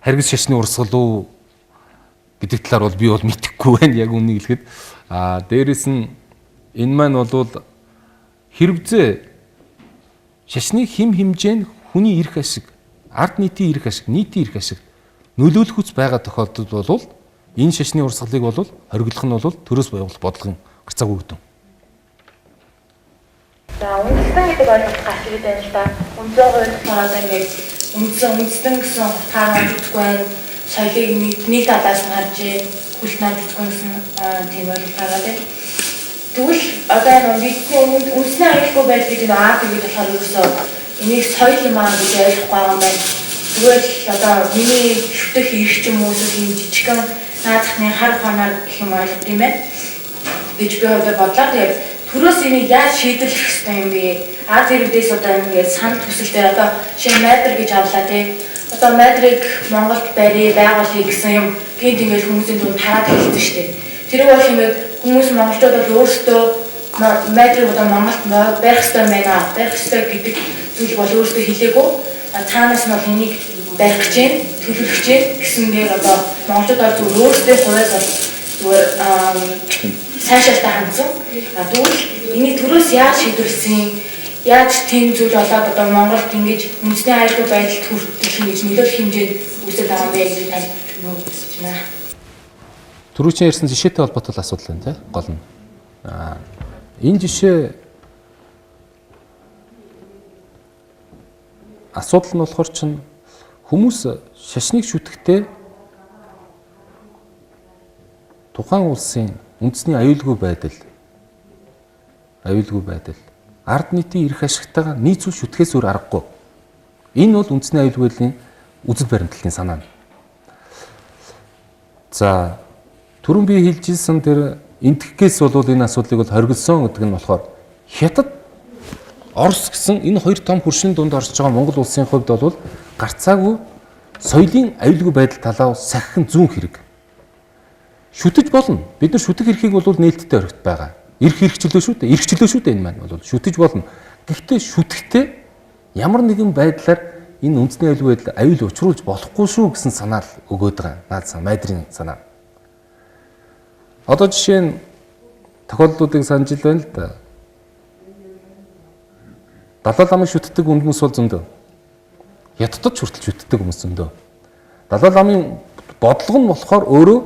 харгас шашны урсгал уу гэдэг талаар бол би бол мэдэхгүй байна яг үннийг хэлэхэд. Аа дээрэс нь энэ маань бол хэрвзээ шашны хим хэмжээ нь хүний эрх ашиг, ард нийтийн эрх ашиг, нийтийн эрх ашиг нөлөөлөх үс байгаа тохиолдолд бол энэ шашны урсгалыг бол хориглох нь бол төрөөс боёглох бодлогын гарцаагүй үр дүн. За үндэстэн гэдэг ойлголт гарч ирээд байна л да. Үндсэн хууль болохоор ингээд үндсэн үндэстэн гэсэн утгаараа мэдгүй байна. Соёлыг нэг талаас нь харж хүлт маань мэдгүй гэсэн тийм ойлголт гараад байна. Тэгвэл одоо энэ бидний үндэсний аюулгүй байдал гэдэг нь ард гэдэг болохоор ерөөсөө энийг соёл юм аа гэж ойлгохгүй байгаа юм байна. Тэгвэл одоо миний шүтэх эрх ч юм уу эсвэл ийм жижигхэн наазахны хар ухаанаар гэх юм ойлгох юм байна гэж би хувьдаа бодлоо. Тэгээд төрөөс энийг яаж шийдвэрлэх ёстой юм бэ? Ард иргэдээс одоо ингээд санал хүсэлтээр одоо шинэ майдр гэж авлаа тий. Одоо майдрыг Монголд барья, байгуулъя гэсэн юм гинт ингээд хүмүүсийн дунд тараад хэлсэн шүү дээ. Тэр бол ингээд хүмүүс монголчууд бол өөрсдөө майдрыг одоо Монголд барих ёстой байна, барих ёстой гэдэг зүйл бол өөрсдөө хэлээгүй. Цаанаас нь бол энийг барих гэж байна, төлөвлөх гэж байна гэсэнээр одоо монголчууд бол зүгээр өөрсдөө хувиас бол зүгээр сайшаалтай хандсан. Тэгвэл энийг төрөөс яаж шийдвэрлсэн, яаж тийм зүйл болоод одоо Монголд ингэж үндэсний аюулгүй байдалд хүртэл ингэж нөлөөлөх хэмжээнд үүсээд байгаа юм бэ гэж тань хүсэж байна. Түрүүчийн ярьсан жишээтэй холбоотой асуудал байна тий гол нь. Энэ жишээ асуудал нь болохоор чинь хүмүүс шашныг шүтгэхдээ тухайн улсын үндэсний аюулгүй байдал ард нийтийн эрх ашигтайгаа нийцүүл шүтгэхээс өөр аргагүй. Энэ бол үндэсний аюулгүй байдлын үзэл баримтлалын санаа. За түрүүн би хэлж ирсэн тэр энтхгээс бол энэ асуудлыг бол хориглосон гэдэг нь болохоор Хятад Орос гэсэн энэ хоёр том хөршин дунд орж байгаа Монгол улсын хувьд бол гарцаагүй соёлын аюулгүй байдал талаа сахин зүүн хэрэг. Шүтэж болно. Бид нар шүтэх эрхийг бол нээлттэй орхит байгаа. Эрх хэрэгчлөө шүү дээ. Эрхчлөө шүү дээ энэ маань бол шүтэж болно. Гэхдээ шүтэхдээ ямар нэгэн байдлаар энэ үндэсний аюулгүй байдал аюул учруулж болохгүй шүү гэсэн санаа л өгөөд байгаа. Наад сан майдрын санаа. Одоо жишээ нь тохиолдлуудыг санаж л байна л да. Далай ламыг шүтдэг хүмүүс бол зөндөө. Хятадд хүртэл шүтдэг хүмүүс зөндөө. Далай ламын бодлого нь болохоор өөрөө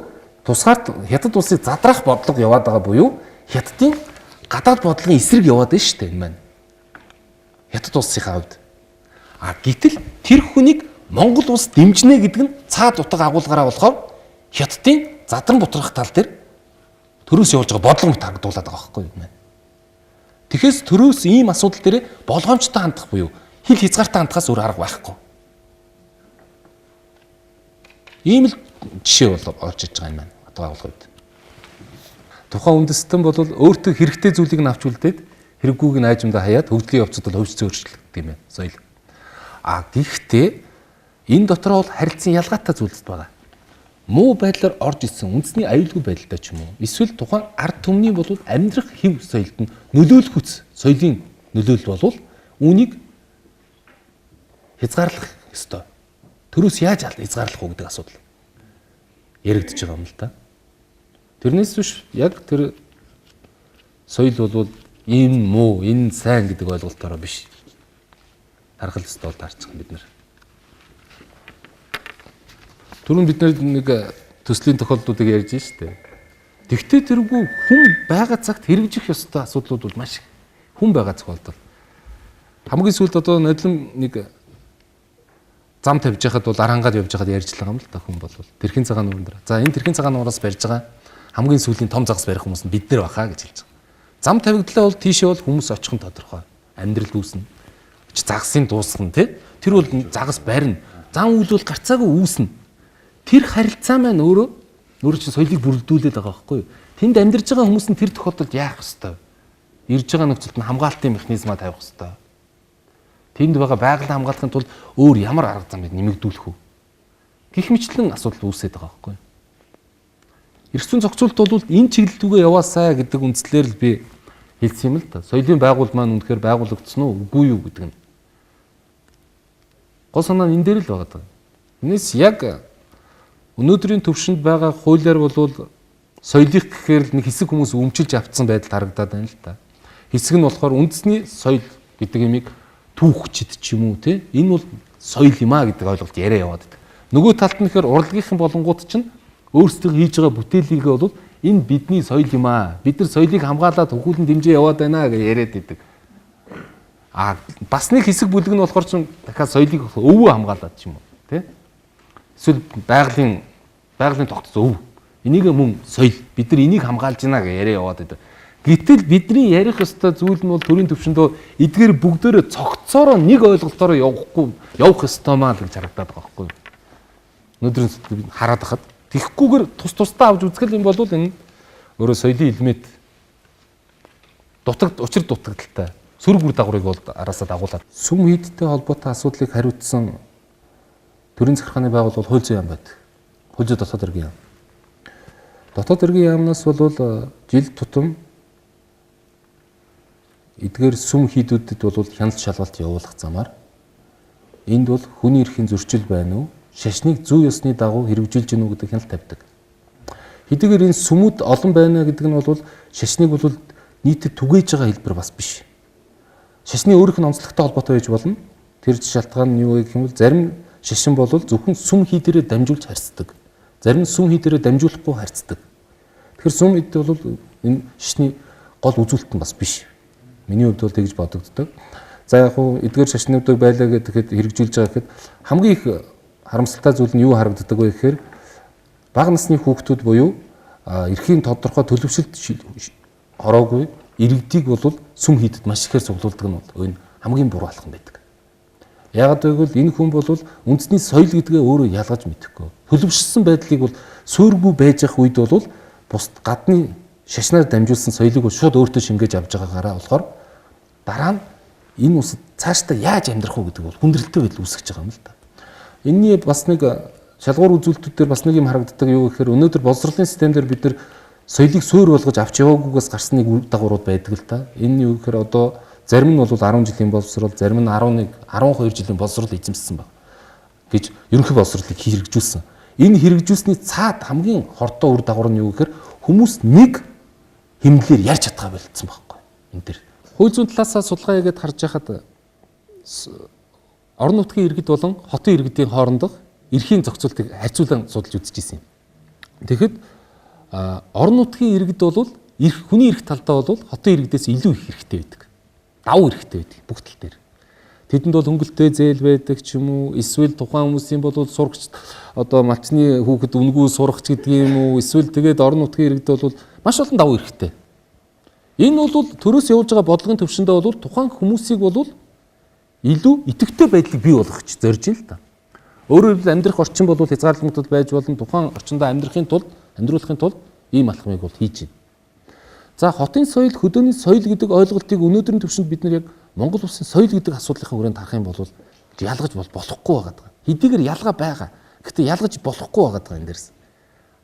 тусгаарт Хятад улсыг задраах бодлого яваад байгаа буюу Хятадын гадаад бодлогын эсрэг яваад байна шүү дээ энэ маань. Хятад улсынхаа хувьд. А гэтэл тэр хүнийг Монгол улс дэмжинэ гэдэг нь цаад утга агуулгаараа болохоор Хятадын задран бутрах тал дээр төрөөс явуулж байгаа бодлого мэт харагдуулаад байгаа байхгүй юу маань. Тэгэхээс төрөөс ийм асуудал дээр болгоомжтой хандах буюу хил хязгаартай хандахаас өөр арга байхгүй. Ийм л жишээ бол орж иж байгаа юм байна. Утга агуулгын үед. Тухайн үндэстэн бол өөртөө хэрэгтэй зүйлийг нь авч үлдээд хэрэггүйг нь айжмдаа хаяад хөгжлийн явцад бол хувьс зөөрчлөгддөг юм байна. Соёл. А гэхдээ энэ дотор бол харилцан ялгаатай зүйлс байгаа. Муу байдлаар орж ирсэн үндэсний аюулгүй байдалтай ч юм уу эсвэл тухайн ард түмний бол амьдрах хэв соёлд нь нөлөөлөх үс соёлын нөлөөлөл болвол үүнийг хязгаарлах ёстой. Төрөөс яаж хязгаарлах уу гэдэг асуудал яригдж байгаа юм л да. Тэрнээс биш яг тэр соёл бол ийм муу, энэ сайн гэдэг ойлголтоороо биш. Харах ёстой бол таарчих бид нар. Түрүүн бид нэг төслийн тохиолдлуудыг ярьж штэ. Тэгтээ тэргүй хүн байгаа цагт хэрэгжих ёстой асуудлууд бол маш их. Хүн байгаа тохиолдол. Хамгийн сүүлд одоо нодлон нэг зам тавьж байхад бол ар хангаад явж байхад ярьж байгаа юм л та хүн бол тэрхийн цагаан нууран дээр. За энэ тэрхийн цагаан нуураас барьж байгаа хамгийн сүүлийн том загас барих хүмүүс нь бид нар баха гэж хэлж байгаа. Зам тавигдлаа бол тийшээ бол хүмүүс очих нь тодорхой. Амьдрал үүснэ. Загасын дуусгана тий. Тэр бол загас барина. Зам үйл бол гарцаагүй үүснэ. Тэр харилцаа маань өөрөө чинь соёлыг бүрэлдүүлээд байгаа байхгүй юу? Тэнд амьдарч байгаа хүмүүс нь тэр тохиолдолд яах ёстой вэ? Ирж байгаа нөхцөлд нь хамгаалтын механизмаа тавих ёстой. Тэнд байгаа байгалийн хамгаалахын тулд өөр ямар арга замыг нэмэгдүүлэх вэ? Гэх мэтлэн асуудал үүсээд байгаа байхгүй юу? Эрх зүйн зохицуулалт бол энэ чиглэл рүүгээ яваасай гэдэг үндслээр л би хэлсэн юм л да. Соёлын байгуулалт маань үнэхээр байгуулагдсан уу, үгүй юу гэдэг нь. Гол санаа нь энэ дээр л байгаа даа. Энэс яг өнөөдрийн төвшөнд байгаа хуулиар бол соёлыг гэхээр л нэг хэсэг хүмүүс өмчилж авцсан байдал харагдаад байна л да. Хэсэг нь болохоор үндэсний соёл гэдэг юмыг түүхчид ч юм уу те энэ бол соёл юм а гэдэг ойлголт яриа яваад байдаг. Нөгөө талд нь гэхээр урлагийнхан болонгууд чинь өөрсдөө хийж байгаа бүтээлийгээ бол энэ бидний соёл юм а. Бид нар соёлыг хамгаалаад хөхүүлэн дэмжиж яваад байна гэж яриад байдаг. А бас нэг хэсэг бүлэг нь болохоор чинь дахиад соёлыг өвөө хамгаалаад ч юм уу те. Эсвэл байгалийн тогтц өв. Энийг мөн соёл. Бид нар энийг хамгаалж байна гэж яриа яваад байдаг. Гэтэл бидний ярих ёстой зүйл нь бол төрийн төвшөндөө эдгээр бүгдөө цогцоороо нэг ойлголтоороо явах ёстой маа л гэж харагдаад байгаа байхгүй юу? Өнөөдрийн хараад байхад тэгхгүйгээр тус тусдаа авч үзгэл юм бол энэ өөрөө соёлын элемент учир дутагдaltaй сөрөг үр дагаврыг бол араасаа дагуулад сүм хийдтэй холбоотой асуудлыг хариуцсан төрийн захиргааны байгууллага бол хууль зүйн яам байдаг. Хууль зүйн дотоод хэргийн яам. Дотоод хэргийн яамнаас бол жил тутам эдгээр сүм хийдүүдэд бол хяналт шалгалт явуулах замаар энд бол хүний эрхийн зөрчил байна уу? Шашныг зүй ёсны дагуу хэрэгжүүлж гэнэ үү гэдэг хяналт тавьдаг. Хэдийгээр энэ сүмүүд олон байна гэдэг нь бол шашныг бол нийтэд түгээж байгаа хэлбэр бас биш. Шашны өөрийнх нь онцлогтой холбоотой байж болно. Тэр шалтгаан нь юу вэ гэх юм бол зарим шашин бол зөвхөн сүм хийдэрээ дамжуулж харьцдаг. Зарим нь сүм хийдэрээ дамжуулахгүй харьцдаг. Тэгэхээр сүм хийд бол энэ шашны гол үзүүлэлт нь бас биш. Миний хувьд бол тэгж бодогддог. За яг хуу эдгээр шашнуудыг байлаа гэхэд хэрэгжүүлж байгаа гэхэд хамгийн их харамсалтай зүйл нь юу харагддаг вэ гэхээр бага насны хүүхдүүд буюу эрхийн тодорхой төлөвшөлт ороогүй иргэдийг бол сүм хийдэд маш ихээр цуглуулдаг нь бол энэ хамгийн буруу алхам байдаг. Яагаад гэвэл энэ хүн бол үндэсний соёл гэдгээ өөрөө ялгаж мэдэхгүй. Төлөвшсөн байдлыг бол суургүй байж явах үед бол бусд гадны шашнаар дамжуулсан соёлыг бол шууд өөртөө шингээж авч байгаагаараа болохоор дараа нь энэ улсад цаашдаа яаж амьдрах уу гэдэг бол хүндрэлтэй байдал үүсгэж байгаа юм л да. Энийний бас нэг шалгуур үзүүлэлтүүд дээр бас нэг юм харагддаг юу гэхээр өнөөдөр боловсролын систем дээр бид нар соёлыг суур болгож авч яваагүйгээс гарсан нэг үр дагаврууд байдаг л та. Энэ нь юу гэхээр одоо зарим нь бол 10 жилийн боловсрол, зарим нь 11, 12 жилийн боловсрол эзэмссэн баг гэж ерөнхий боловсролыг хэрэгжүүлсэн. Энэ хэрэгжүүлсний цаад хамгийн хордоо үр дагавар нь юу гэхээр хүмүүс нэг хэмнэлээр ярьж чадгаа болцсон байхгүй. Энэ дэр. Хууль зүйн талаасаа судалгаа хийгээд харж байхад Орон нутгийн иргэд болон хотын иргэдийн хоорондох эрхийн зохицуултыг харьцуулан судалж үзчихсэн юм. Тэгэхэд орон нутгийн иргэд бол эрх хүний эрх талдаа бол хотын иргэдээс илүү их эрхтэй байдаг. Давуу эрхтэй байдаг бүх тал дээр. Тэдэнд бол хөнгөлтэй зээл байдаг ч юм уу, эсвэл тухайн хүмүүсийн бол сурагч одоо малчны хүүхэд үнгүй сурагч гэдэг юм уу, эсвэл тэгээд орон нутгийн иргэд бол маш олон давуу эрхтэй. Энэ бол төрөөс явуулж байгаа бодлогын төвшөндөө бол тухайн хүмүүсийг бол илүү идэвхтэй байдлыг бий болгох гэж зорж ин л та. Өөрөөр хэлбэл амьдрах орчин бол хязгаарлагдмал байж болно. Тухайн орчиндөө амьдрахын тулд, амьдруулахын тулд ийм алхмыг бол хийж байна. За хотын соёл, хөдөөний соёл гэдэг ойлголтыг өнөөдрийн төвшөнд бид нар яг Монгол улсын соёл гэдэг асуудлынхаа хүрээнд харах юм бол ялгаж бол болохгүй байгаа даа. Хэдийгээр ялгаа байгаа. Гэхдээ ялгаж болохгүй байгаа даа энэ дээрс.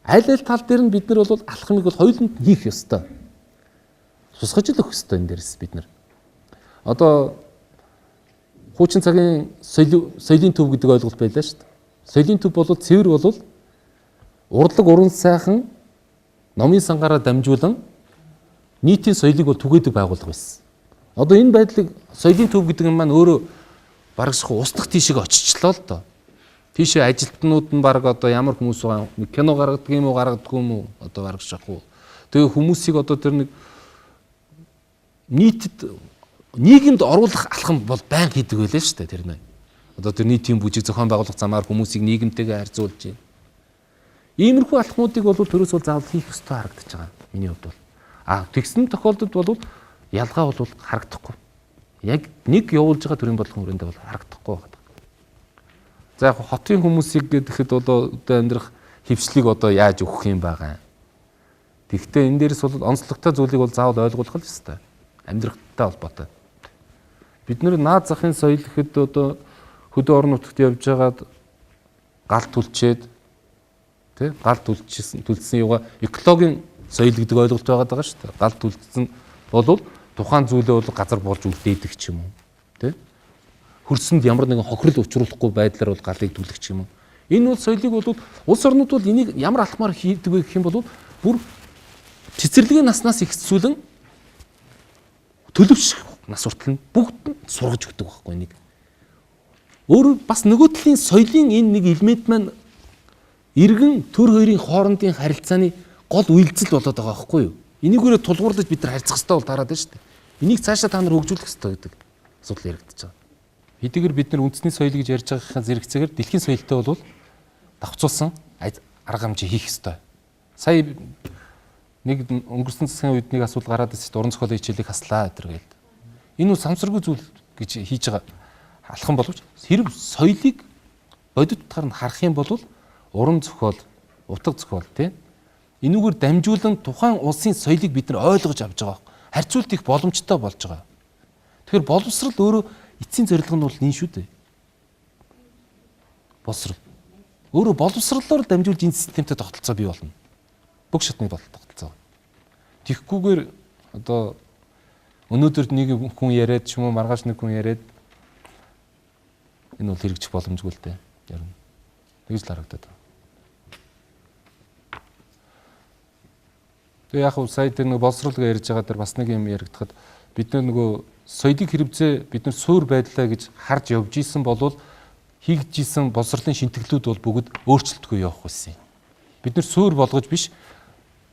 Аль аль тал дээр нь бид нар бол алхмыг бол хоёуланд хийх ёстой. Тусгаж л өгөх ёстой энэ дээрс бид нар. Одоо хуучин цагийн соёлын төв гэдэг ойлголт байлаа шүү дээ. Соёлын төв бол цэвэр бол урлаг уран сайхан номын сангаараа дамжуулан нийтийн соёлыг бол түгээдэг байгууллага байсан. Одоо энэ байдлыг соёлын төв гэдэг юм маань өөрөө барагсах устдах тийшээ очичлоо л доо. Тийшээ ажилтнууд нь бараг одоо ямар хүмүүс байгаа нэг кино гаргадаг юм уу гаргадаггүй юм уу одоо барагсах уу. Тэгээ хүмүүсийг одоо тэр нэг нийтэд нийгэмд оруулах алхам бол байнга хийдэг байлаа шүү дээ тэр нэ. Одоо тэр нийтийн бүжиг зохион байгуулах замаар хүмүүсийг нийгэмтэйгээ харьцуулж байна. Иймэрхүү алхмуудыг бол төрөөс бол заавал хийх ёстой харагдаж байгаа. Миний хувьд бол. А тэгсэн тохиолдолд бол ялгаа бол харагдахгүй. Яг нэг явуулж байгаа төрийн бодлогын хүрээндээ бол харагдахгүй байна. За яг хотын хүмүүсийг гэхэд бол одоо амьдрах хөвчлийг одоо яаж өгөх юм байгаа. Тэгэхдээ энэ дээрс бол онцлогтой зүйлийг бол заавал ойлгуулах л ёстой. Амьдрахтай холбоотой. Бид нэр наад захын соёл гэхэд одоо хөдөө орон нутагт явж байгаад гал түлчээд тий гал түлчсэн юугаа экологийн соёл гэдэг ойлголт байгаад байгаа шүү дээ. Гал түлчсэн болвол тухайн зүйлээ бол газар болж үлдээдэг ч юм уу тий. Хөрсөнд ямар нэгэн хохирол учруулахгүй байдлаар бол галыг түлэх ч юм уу. Энэ бол соёлыг бол улс орнууд бол энийг ямар алхмаар хийдэг вэ гэх юм бол бүр цэцэрлэгийн наснаас ихсүүлэн төлөвших нас хүртэл нь бүгд нь сургаж өгдөг байхгүй нэг. Өөр бас нөгөө талын соёлын энэ нэг элемент маань иргэн төр хоёрын хоорондын харилцааны гол үйлдэл болоод байгаа байхгүй юу? Энийгээрээ тулгуурлаж бид нар харьцах хэрэгтэй бол таарад байна шүү дээ. Энийг цаашаа та нар хөгжүүлэх хэрэгтэй гэдэг асуудал яригдчихэж байгаа. Хэдийгээр бид нар үндэсний соёл гэж ярьж байгаагийнхаа зэрэгцээгээр дэлхийн соёлтой бол давхцуулсан арга хэмжээ хийх ёстой. Сая нэг өнгөрсөн засгийн үед нэг асуудал гараад ирсэн уран зохиолын хичээлийг хаслаа гэдэг гээл. Энэ нь самсаргүй зүйл гэж хийж байгаа алхам боловч хэрв соёлыг бодит утгаар нь харах юм бол уран зохиол, утга зохиол тийм энүүгээр дамжуулан тухайн улсын соёлыг бид нар ойлгож авч байгаа. Харьцуулт их боломжтой болж байгаа. Тэгэхээр боловсрал өөрөө эцсийн зорилго нь бол энэ шүү дээ. Боловсрал. Өөрөө боловсролоор дамжуулж энэ системтэй тогтолцоо бий болно. Бүх шатны тогтолцоо. Тэгэхгүйгээр одоо өнөөдөр нэг хүн яриад ч юм уу маргааш нэг хүн яриад энэ бол хэрэгжих боломжгүй л дээ. Ер нь. Тэгж л харагдаад байна. Тэгээ яг сая тэр нэг боловсрол гэж ярьж байгаа дээр бас нэг юм яригдахад бид нөгөө соёлыг хэрэгцээ бид нар суур байдлаа гэж харж явж исэн болвол хийгдэж исэн боловсролын шинтгэлүүд бол бүгд өөрчлөлтгүй явах байсан юм. Бид нар суур болгож биш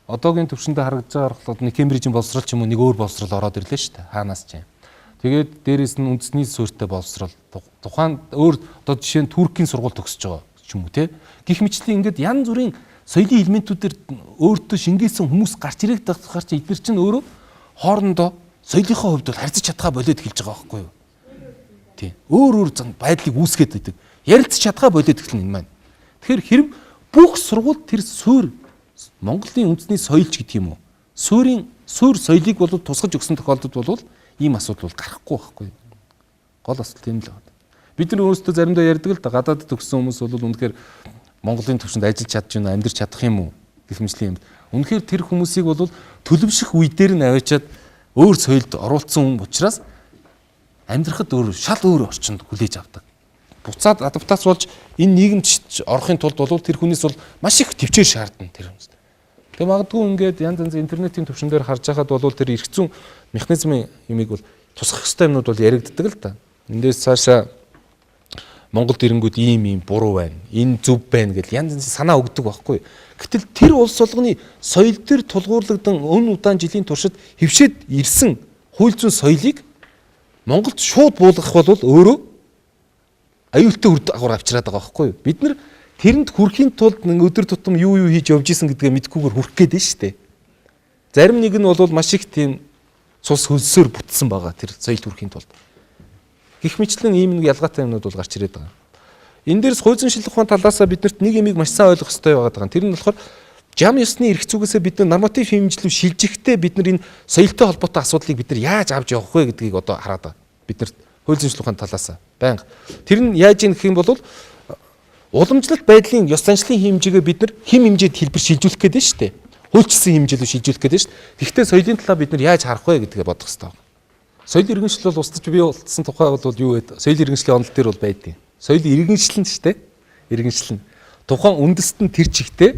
одоогийн төвшөндөө харагдаж байгаа болохоор нэг Кембрижийн боловсрол ч юм уу нэг өөр боловсрол ороод ирлээ шүү дээ. Хаанаас ч юм. Тэгээд дээрэс нь үндэсний суурьтай боловсрол тухайн өөр одоо жишээ нь Туркийн сургууль төгсөж байгаа ч юм уу те. Гэх мэтлийн ингээд янз бүрийн соёлын элементүүдээр өөртөө шингээсэн хүмүүс гарч ирэх тахаар чи эдгээр чинь өөрөө хоорондоо соёлынхоо хувьд бол харьцаж чадхаа болоод эхэлж байгаа байхгүй юу? Тийм. Өөр өөр зан байдлыг үүсгээд байдаг. Ярилцаж чадхаа болоод эхэлнэ энэ маань. Тэгэхээр хэрв бүх сургууль тэр суур Монголын үндэсний соёлч гэдэг юм уу? Суурийн суур соёлыг бол тусгаж өгсөн тохиолдолд бол ийм асуудал бол гарахгүй байхгүй юу? Гол асуудал тийм л байна. Бид нар өөрсдөө заримдаа ярьдаг л да гадаадд төгссөн хүмүүс бол үнэхээр Монголын төвшөнд ажиллаж чадж байна, амьдрч чадах юм уу гэх мэтлийн юм. Үнэхээр тэр хүмүүсийг бол төлөвших үе дээр нь аваачаад өөр соёлд оруулсан хүн учраас амьдрахад өөр шал өөр орчинд хүлээж авдаг. Буцаад адаптац болж энэ нийгэмд орохын тулд бол тэр хүнээс бол маш их төвчээр шаардна тэр хүмүүс. Тэгээ магадгүй ингээд янз янз интернетийн төвшин дээр харж байхад бол тэр эрх зүйн механизмын юмыг бол тусгах ёстой юмнууд бол яригддаг л да. Эндээс цаашаа Монголд ирэнгүүд ийм ийм буруу байна. Энэ зөв байна гэл янз янзын санаа өгдөг байхгүй. Гэтэл тэр улс болгоны соёл дээр тулгуурлагдан өн удаан жилийн туршид хөвшөөд ирсэн хууль зүйн соёлыг Монголд шууд буулгах бол өөрөө аюултай үр дагавар авчираад байгаа байхгүй юу? Бид нар тэрэнд хүрэхийн тулд нэг өдөр тутам юу юу хийж явж исэн гэдгээ мэдэхгүйгээр хүрэх гээд байна шүү дээ. Зарим нэг нь бол маш их тийм цус хөлсөөр бүтсэн байгаа тэр соёлд хүрэхийн тулд. Гэх мэтлэн ийм нэг ялгаатай юмнууд бол гарч ирээд байгаа. Энэ дээрс хууль зүйн шинжилгээ ухаан талаасаа биднэрт нэг юмыг маш сайн ойлгох хэрэгтэй байгаа. Тэр нь болохоор жам ёсны эрх зүйгээсээ бид нар норматив хэмжлүү шилжихдээ бид нар энэ соёлтой холбоотой асуудлыг бид нар яаж авч явах вэ гэдгийг одоо хараад байгаа. Бид нарт хууль зүйн шинжилгээ ухааны талаасаа байнга. Тэр нь яаж юм гэх юм бол уламжлалт байдлын ёс заншлын хэмжээгээ бид нар хэм хэмжээд хэлбэр шилжүүлэх гээд байна шүү дээ. Хуульчилсан хэмжээлүү шилжүүлэх гээд байна шүү дээ. Тэгэхдээ соёлын талаа бид нар яаж харах вэ гэдгээ бодох хэрэгтэй байна. Соёл иргэншил бол устж бий болсон тухай бол юу вэ? Соёл иргэншлийн онол дээр бол байдیں۔ Соёл иргэншил нь шүү дээ. Иргэншил нь тухайн үндэст нь тэр чигтээ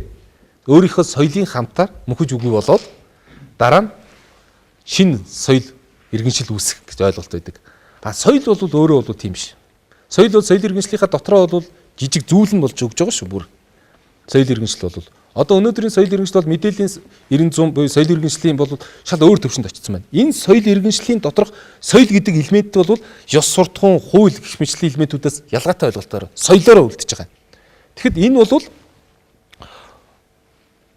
өөрийнхөө соёлын хамтаар мөхөж үгүй болоод дараа нь шинэ соёл иргэншил үүсгэх гэж ойлголт байдаг. А соёл бол өөрөө бол тийм биш. Соёл бол соёл иргэншлийнхаа дотроо бол жижиг зүйл нь болж өгж байгаа шүү бүр. Соёл иргэншил бол одоо өнөөдрийн соёл иргэншил бол мэдээллийн 90 буюу соёл иргэншлийн бол шал өөр төвшөнд очсон байна. Энэ соёл иргэншлийн доторх соёл гэдэг элемент бол ёс суртахуун, хууль гэх мэтлийн элементүүдээс ялгаатай ойлголтоор соёлоороо үлдэж байгаа. Тэгэхэд энэ бол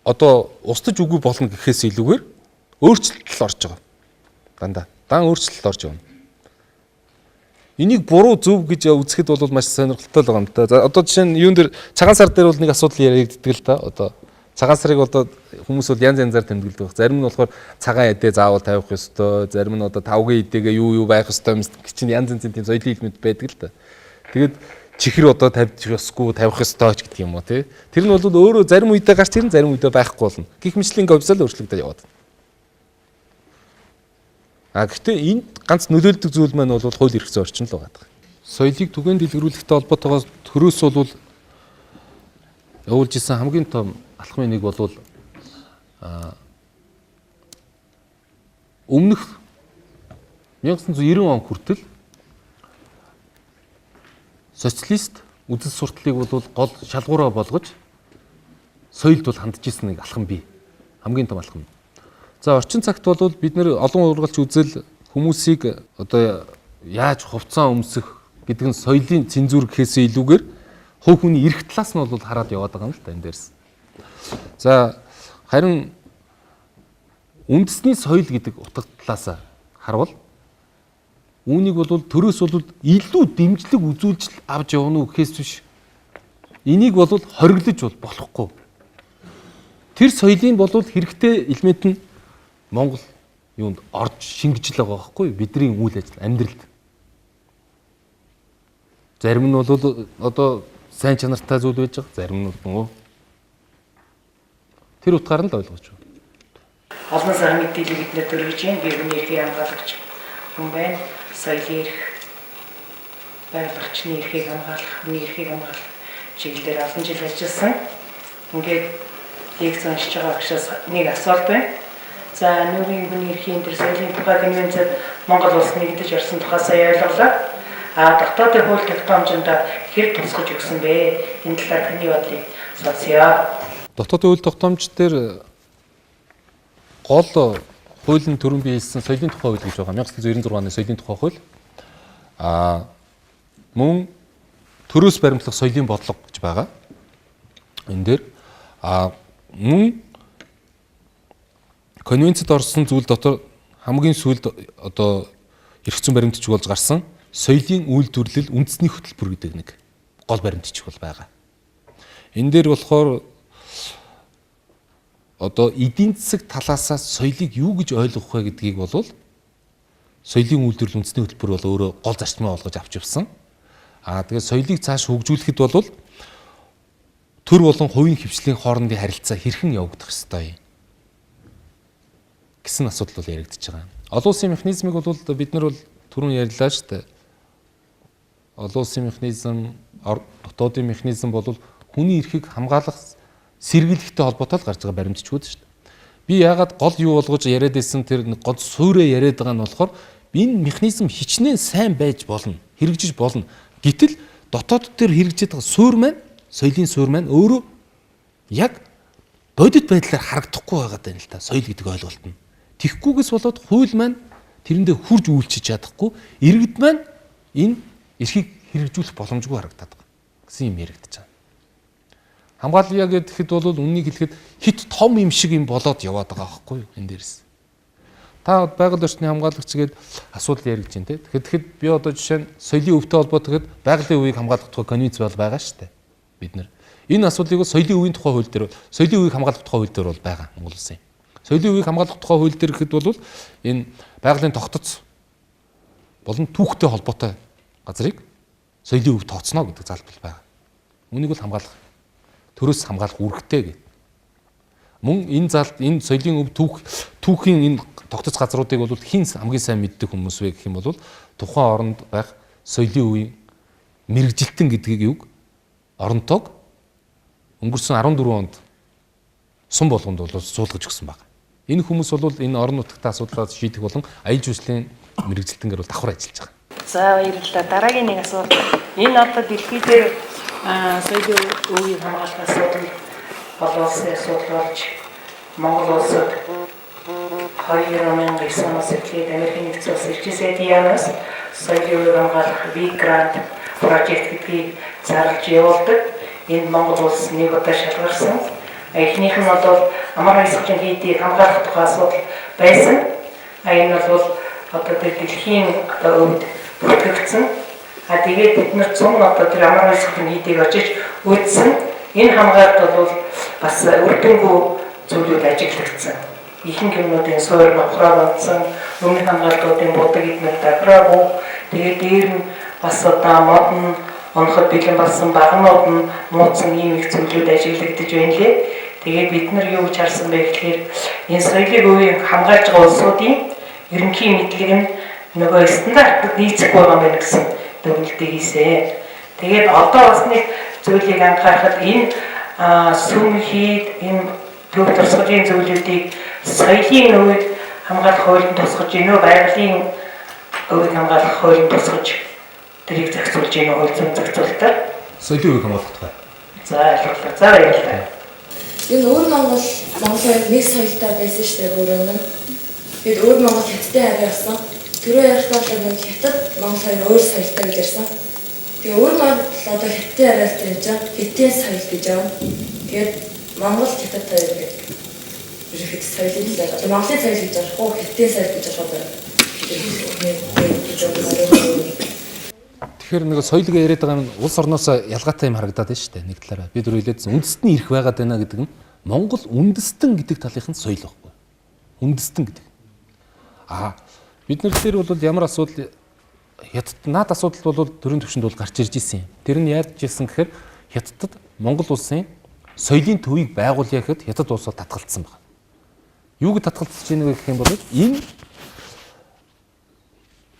одоо устж үгүй болно гэхээс илүүгээр өөрчлөлт орж байгаа. Дандаа дан өөрчлөлт орж явна. Энийг буруу зөв гэж үзэхэд бол маш сонирхолтой л байгаа юм та. За одоо жишээ нь юун дээр цагаан сар дээр бол нэг асуудал яригддаг л та. Одоо цагаан сарыг одоо хүмүүс бол янз янзаар тэмдэглэдэг баг. Зарим нь болохоор цагаан эдээ заавал тавих ёстой, зарим нь одоо тавгийн эдээгээ юу юу байх ёстой юм чинь янз янзын тийм соёлын элемент байдаг л та. Тэгээд чихэр одоо тавьж ёсгүй, тавих ёстой ч гэдэг юм уу тий. Тэр нь бол өөрөө зарим үедээ гарч ирнэ, зарим үедээ байхгүй болно. Гэх мэтлэн говьсол өөрчлөгдөж яваад. А гэхдээ энд ганц нөлөөлдөг зүйл маань бол хууль эрх зүйн орчин л байгаа. Соёлыг түгээн дэлгэрүүлэхтэй холбоотойгоо төрөөс бол явуулж исэн хамгийн том алхмын нэг бол өмнөх 1990 он хүртэл социалист үзэл сурталыг бол гол шалгуураа болгож соёлд бол хандж исэн нэг алхам бий. Хамгийн том алхам. За орчин цагт бол бид нэр олон ургалч үзэл хүмүүсийг одоо яаж хувцас өмсөх гэдэг нь соёлын цензуур гэхээсээ илүүгээр хувь хүний эрх талаас нь бол хараад яваад байгаа юм л та энэ дээрс. За харин үндэсний соёл гэдэг утга талаас харвал үүнийг бол төрөөс бол илүү дэмжлэг үзүүлж авч явна уу гэхээс биш. Энийг бол хориглож бол болохгүй. Тэр соёлын бол хэрэгтэй элемент нь Монгол юунд орж шингэж л байгаа байхгүй бидний үйл ажил амьдралд. Зарим нь бол одоо сайн чанартай зүйл байж байгаа, зарим нь бол тэр утгаар нь л ойлгож байна. Олон сар мэдээлэл бид нэр төрөж байна. Би хүний эрхийг хамгаалагч хүн байна. Соёлын эрх, байгалийн эрхийг хамгаалах, хүний эрхийг хамгаалах чиглэлээр олон жил ажилласан. Ингээд лекц уншиж байгаа багшаас нэг асуулт байна. За нүүрийн хүний эрхийн тэр соёлын тухай конвенцид Монгол улс нэгдэж орсон тухай сая ойлголоо. А дотоодын хууль тогтоомжинд хэр тусгаж өгсөн бэ? Энэ талаар таны бодлыг сонсъё. Дотоодын хууль тогтоомж дээр гол хуулийн төрөн бий хийсэн соёлын тухай хууль гэж байгаа. 1996 оны соёлын тухай хууль. А мөн төрөөс баримтлах соёлын бодлого гэж байгаа. Энэ дээр а мөн конвенцид орсон зүйл дотор хамгийн сүүлд одоо эрх зүйн баримтчиг болж гарсан соёлын үйлдвэрлэл үндэсний хөтөлбөр гэдэг нэг гол баримтчиг бол байгаа. Энэ дээр болохоор одоо эдийн засаг талаасаа соёлыг юу гэж ойлгох вэ гэдгийг бол соёлын үйлдвэрлэл үндэсний хөтөлбөр бол өөрөө гол зарчмаа болгож авч явсан. Аа тэгээд соёлыг цааш хөгжүүлэхэд бол төр болон хувийн хвшлийн хоорондын харилцаа хэрхэн явагдах ёстой юм гэсэн асуудал бол яригдчихэж байгаа. Олон улсын механизмыг бол бид нар бол түрүүн ярьлаа шүү дээ. Олон улсын механизм, дотоодын механизм бол хүний эрхийг хамгаалах сэргийлэхтэй холбоотой л гарч байгаа баримтчгууд шүү дээ. Би яагаад гол юу болгож яриад байсан тэр гол суурэ яриад байгаа нь болохоор энэ механизм хичнээн сайн байж болно. Хэрэгжиж болно. Гэтэл дотоод дээр хэрэгжиж байгаа суурь маань, соёлын суурь маань өөрөө яг бодит байдлаар харагдахгүй байгаа даа л та соёл гэдэг ойлголт нь. Тэгхгүйгээс болоод хууль маань тэрэндээ хурж үйлчилж чадахгүй, иргэд маань энэ эрхийг хэрэгжүүлэх боломжгүй харагдаад байгаа гэсэн юм яригдаж байгаа. Хамгаалъя гэхэд бол үннийг хэлэхэд хит том юм шиг юм болоод яваад байгаа байхгүй юу энэ дээрс. Та байгаль орчны хамгаалагч гээд асуудал яригдж байна те. Тэгэхэд би одоо жишээ нь соёлын өвтэй холбоотой гэхэд байгалийн өвийг хамгаалах тухай конвенц бол байгаа шүү дээ. Бид нэр энэ асуудлыг соёлын өвийн тухай хууль дээр, соёлын өвийг хамгаалах тухай хууль дээр бол байгаа Монгол улсын. Соёлын өвийг хамгаалах тухай хууль дээр гэхэд бол энэ байгалийн тогтоц болон түүхтэй холбоотой газрыг соёлын өв тооцно гэдэг залбал байгаа. Үүнийг бол хамгаалах, төрөөс хамгаалах үүрэгтэй гэдэг. Мөн энэ залт энэ соёлын өв түүхийн энэ тогтоц газруудыг бол хэн хамгийн сайн мэддэг хүмүүс вэ гэх юм бол тухайн оронд байх соёлын өвийн мэргэжилтэн гэдгийг юг оронтойг өнгөрсөн 14 онд сум болгонд бол суулгаж өгсөн баг. Энэ хүмүүс бол энэ орон нутагт асуудлаа шийдэх болон аялал жуулчлалын мэргэжилтэнгээр бол давхар ажиллаж байгаа. За баярлалаа. Дараагийн нэг асуулт. Энэ одоо дэлхий дээр соёлын өвийг хамгаалах асуудал олон улсын асуудал болж Монгол улсад 2009 оноос эхлээд Америкийн нэгдсэн улс Эрхлэн сайдын яамнаас соёлын өвийг хамгаалах V Grant project гэдгийг зарлж явуулдаг. Энд Монгол улс нэг удаа шалгарсан. Эхнийх нь бол амар баясгалан хийдийг хамгаалах тухай асуудал байсан. Энэ бол одоо тэр дэлхийн одоо өвд бүртгэгдсэн. Тэгээд бид нар 100 одоо тэр амар баясгалан хийдийг очиж үзсэн. Энэ хамгаалалт бол бас үр дүнгүй зүйлүүд ажиглагдсан. Ихэнх юмнуудын суур нохроо бодсон, өмнөх хамгаалтуудын будаг эднэр дахраагүй. Тэгээд дээр нь бас одоо мод нь унахад бэлэн болсон, багнууд нь муудсан ийм их зүйлүүд ажиглагдаж байна лээ. Тэгээд бид нар юу гэж харсан бэ гэхээр энэ соёлын өвийг хамгаалж байгаа улсуудын ерөнхий мэдлэг нь нөгөө стандартад нийцэхгүй байгаа юм байна гэсэн дүгнэлтийг хийсэн. Тэгээд одоо бас нэг зүйлийг анхаарахад энэ сүм хийд энэ төв туршлагын зүйлүүдийг соёлын өвийг хамгаалах хуульд тусгаж гинөө, байгалийн өвийг хамгаалах хуульд тусгаж тэрийг зохицуулж гинөө хууль зүйн зохицуултаар. Соёлын өвийг хамгаалах тухай. За ойлголоо. За баярлалаа. Энэ өвөр Монгол Монголын нэг соёлтой байсан шүү дээ бүр өмнө. Тэгээд өвөр Монгол хятадтай харьяа болсон. Түрүү ярихдаа л хятад Монгол хоёр өөр соёлтой гэж ярьсан. Тэгээ өвөр Монгол одоо хятадтай харьяалтай юм чинь хятадын соёл гэж байна. Тэгээд Монгол хятад хоёр гэдэг ерөнхийдөө соёлын талаар одоо Монголын соёл гэж ярих уу, хятадын соёл гэж ярих уу гэж байна. Тэгэхээр нэг соёлыг яриад байгаа нь улс орноос ялгаатай юм харагдаад байна шүү дээ. Нэг талаараа би түрүү хэлээдсэн үндэстний эрх байгаад байна гэдэг нь Монгол үндэстэн гэдэг талынх нь соёл байхгүй. Үндэстэн гэдэг. Бид нар дээр бол ямар асуудал хятад наад асуудал бол төрийн түвшинд бол гарч ирж исэн юм. Тэр нь яаж ирсэн гэхээр хятадд Монгол улсын соёлын төвийг байгуулъя гэхэд хятад улс бол татгалцсан байна. Юуг татгалцж ийн вэ гэх юм бол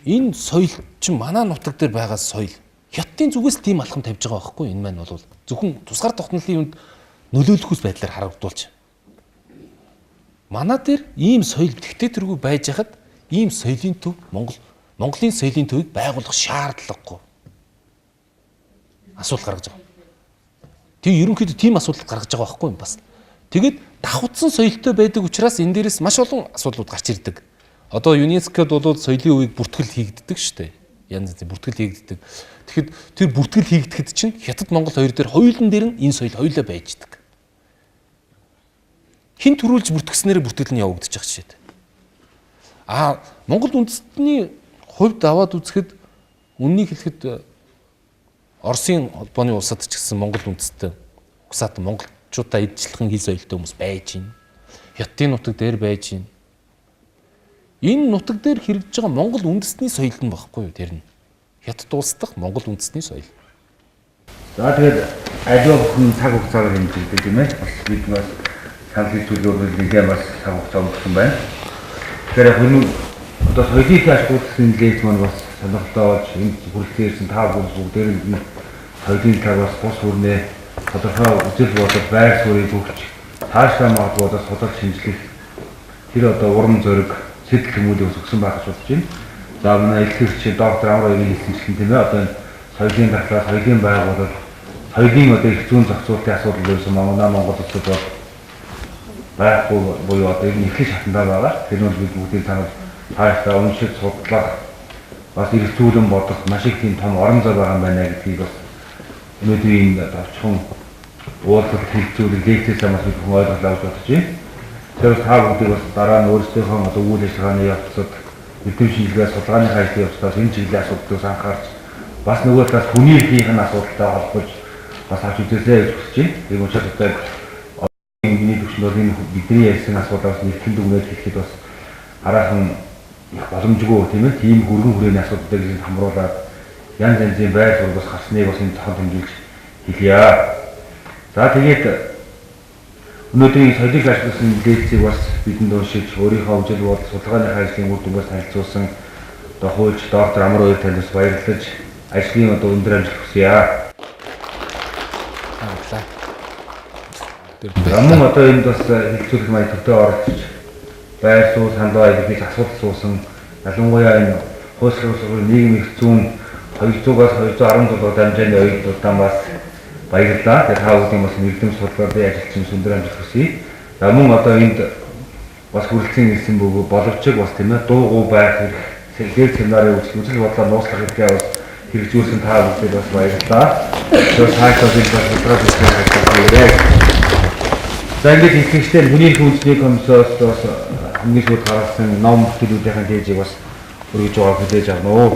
энэ соёл чинь манай нутаг дээр байгаа соёл. Хятадын зүгээс тийм алхам тавьж байгаа байхгүй энэ маань бол зөвхөн тусгаар тогтнолын юмд нөлөөлөхөөс байдлаар харагдуулж. Манай дээр ийм соёл тэгтээ тэргүй байж хахад ийм соёлын төв Монголын соёлын төвийг байгуулах шаардлагагүй. Асуудал гаргаж байгаа. Тэг ерөнхийдөө тийм асуудал гаргаж байгаа байхгүй юм бас. Тэгээд давхцсан соёлтой байдаг учраас энэ дээрээс маш олон асуудлууд гарч ирдэг. Одоо ЮНЕСКОд бол соёлын өвийг бүртгэл хийгддэг шүү дээ. Янз янзын бүртгэл хийгддэг. Тэгэхэд тэр бүртгэл хийгдэхэд чинь Хятад Монгол хоёр дээр хоёулан дээр нь энэ соёл хоёулаа байждаг. Хин төрүүлж бүртгэснээр бүртгэл нь явагдчих жишээд. Монгол үндэстний хувьд аваад үзэхэд үннийг хэлэхэд Оросын холбооны улсад ч гэсэн Монгол үндэстэн угсаат монголчуудаа эдчлэхэн хил соёлтой хүмүүс байж байна. Хятадын нутаг дээр байж байна. Энэ нутаг дээр хэрэгжиж байгаа Монгол үндэстний соёл нь багхгүй юу тэр нь. Хятад улс дахь Монгол үндэстний соёл. За тэгээд аливаа бүхэн цаг хугацаагаар хэмжигддэг юм ээ. Бас бид бас санал нийлүүлэл нэлээд бас цаг хугацаа өнгөрсөн байна. Тэгэхээр яг энэ одоо соёлын ашиг үйлсийн лекц маань бас сонирхолтой болж энэ хүрэлцэн ирсэн та бүгдээр нь соёлын талаар бас тус хүрнэ тодорхой үзэл бодол байр суурийг өгч цаашдаа магадгүй одоо судалж шинжлэх тэр одоо урам зориг сэтгэл тэмүүлэг өгсөн байх гэж бодож байна. За манай илтгэгч доктор Амар хоёрын хэлсэнчлэн тийм ээ одоо энэ соёлын датлаа, соёлын байгуулалт, соёлын одоо их зүүн зохицуултын асуудал ерөөсөн манай Монгол улсад бол байхгүй буюу одоо ер нь эхлэх шатандаа байгаа. Тэр нь бол бид бүгдийг санал тааштай уншиж судлах бас эргцүүлэн бодох маш их тийм том орон зай байгаа юм байна гэдгийг бас өнөөдрийн энэ товчхон уулзалт хэлцүүлэг лекцээс бас бид хүн ойлголоо гэж бодож байна. Тэгэхээр та бүгдийг бас дараа нь өөрсдийнхөө одоо үйл ажиллагааны явцад эрдэм шинжилгээ судалгааны ажлын явцдаас энэ чиглэлийн асуудлыг анхаарч бас нөгөө талаас хүний эрхийн нь асуудалтай холбож бас авч үзээсэй гэж хүсэж байна. Тийм учраас одоо миний төвшөнд бол энэ бидний ярьсан асуудлаас нэгтгэн дүгнэлт хийхэд бас хараахан их боломжгүй тийм ээ. Тийм хөргөн хүрээний асуудлыг хамруулад янз янзын байр суурь бас гарсныг бас энэ тохон тэмдэглэж хэлье. За тэгээд өнөөдрийн соёлыг ашигласан лекцийг бас бидэнд уншиж өөрийнхөө үжил бод судалгааны ажлын үр дүнгээс танилцуулсан одоо хуульч доктор Амар хоёр танд бас баярлаж ажлын одоо өндөр амжилт хүсье. Баярлалаа. Мөн одоо энд бас хэлцүүлэх маяг төвтэй оролцож байр суурь саналаа илэрхийлж асуулт асуусан ялангуяа энэ хуулийн сургуулийн нийгмийн эрх зүйн 200-аас 216 дамжааны оюутнуудаа бас баярлалаа. Тэгээ та бүхэн бас эрдэм судалгааны ажилчин өндөр амжилт хүсье. За мөн одоо энд бас хүрэлцэн ирсэн бөгөөд боловч бас тийм ээ дуугүй байх хэрэг лекц семинарын үзэл бодлоо нууцлах хэрэгээ бас хэрэгжүүлсэн та бүхэнд бас баярлалаа. Тэгэхээр цаашдаа бид бас судалгаа хийх ажиллагаа. За ингээд хэлэхдээ хүний эрх үндэсний комиссоос бас хамгийн сүүлд гаргасан ном бүтээлүүдийн дээжийг бас өргөж байгааг хүлээж авна уу.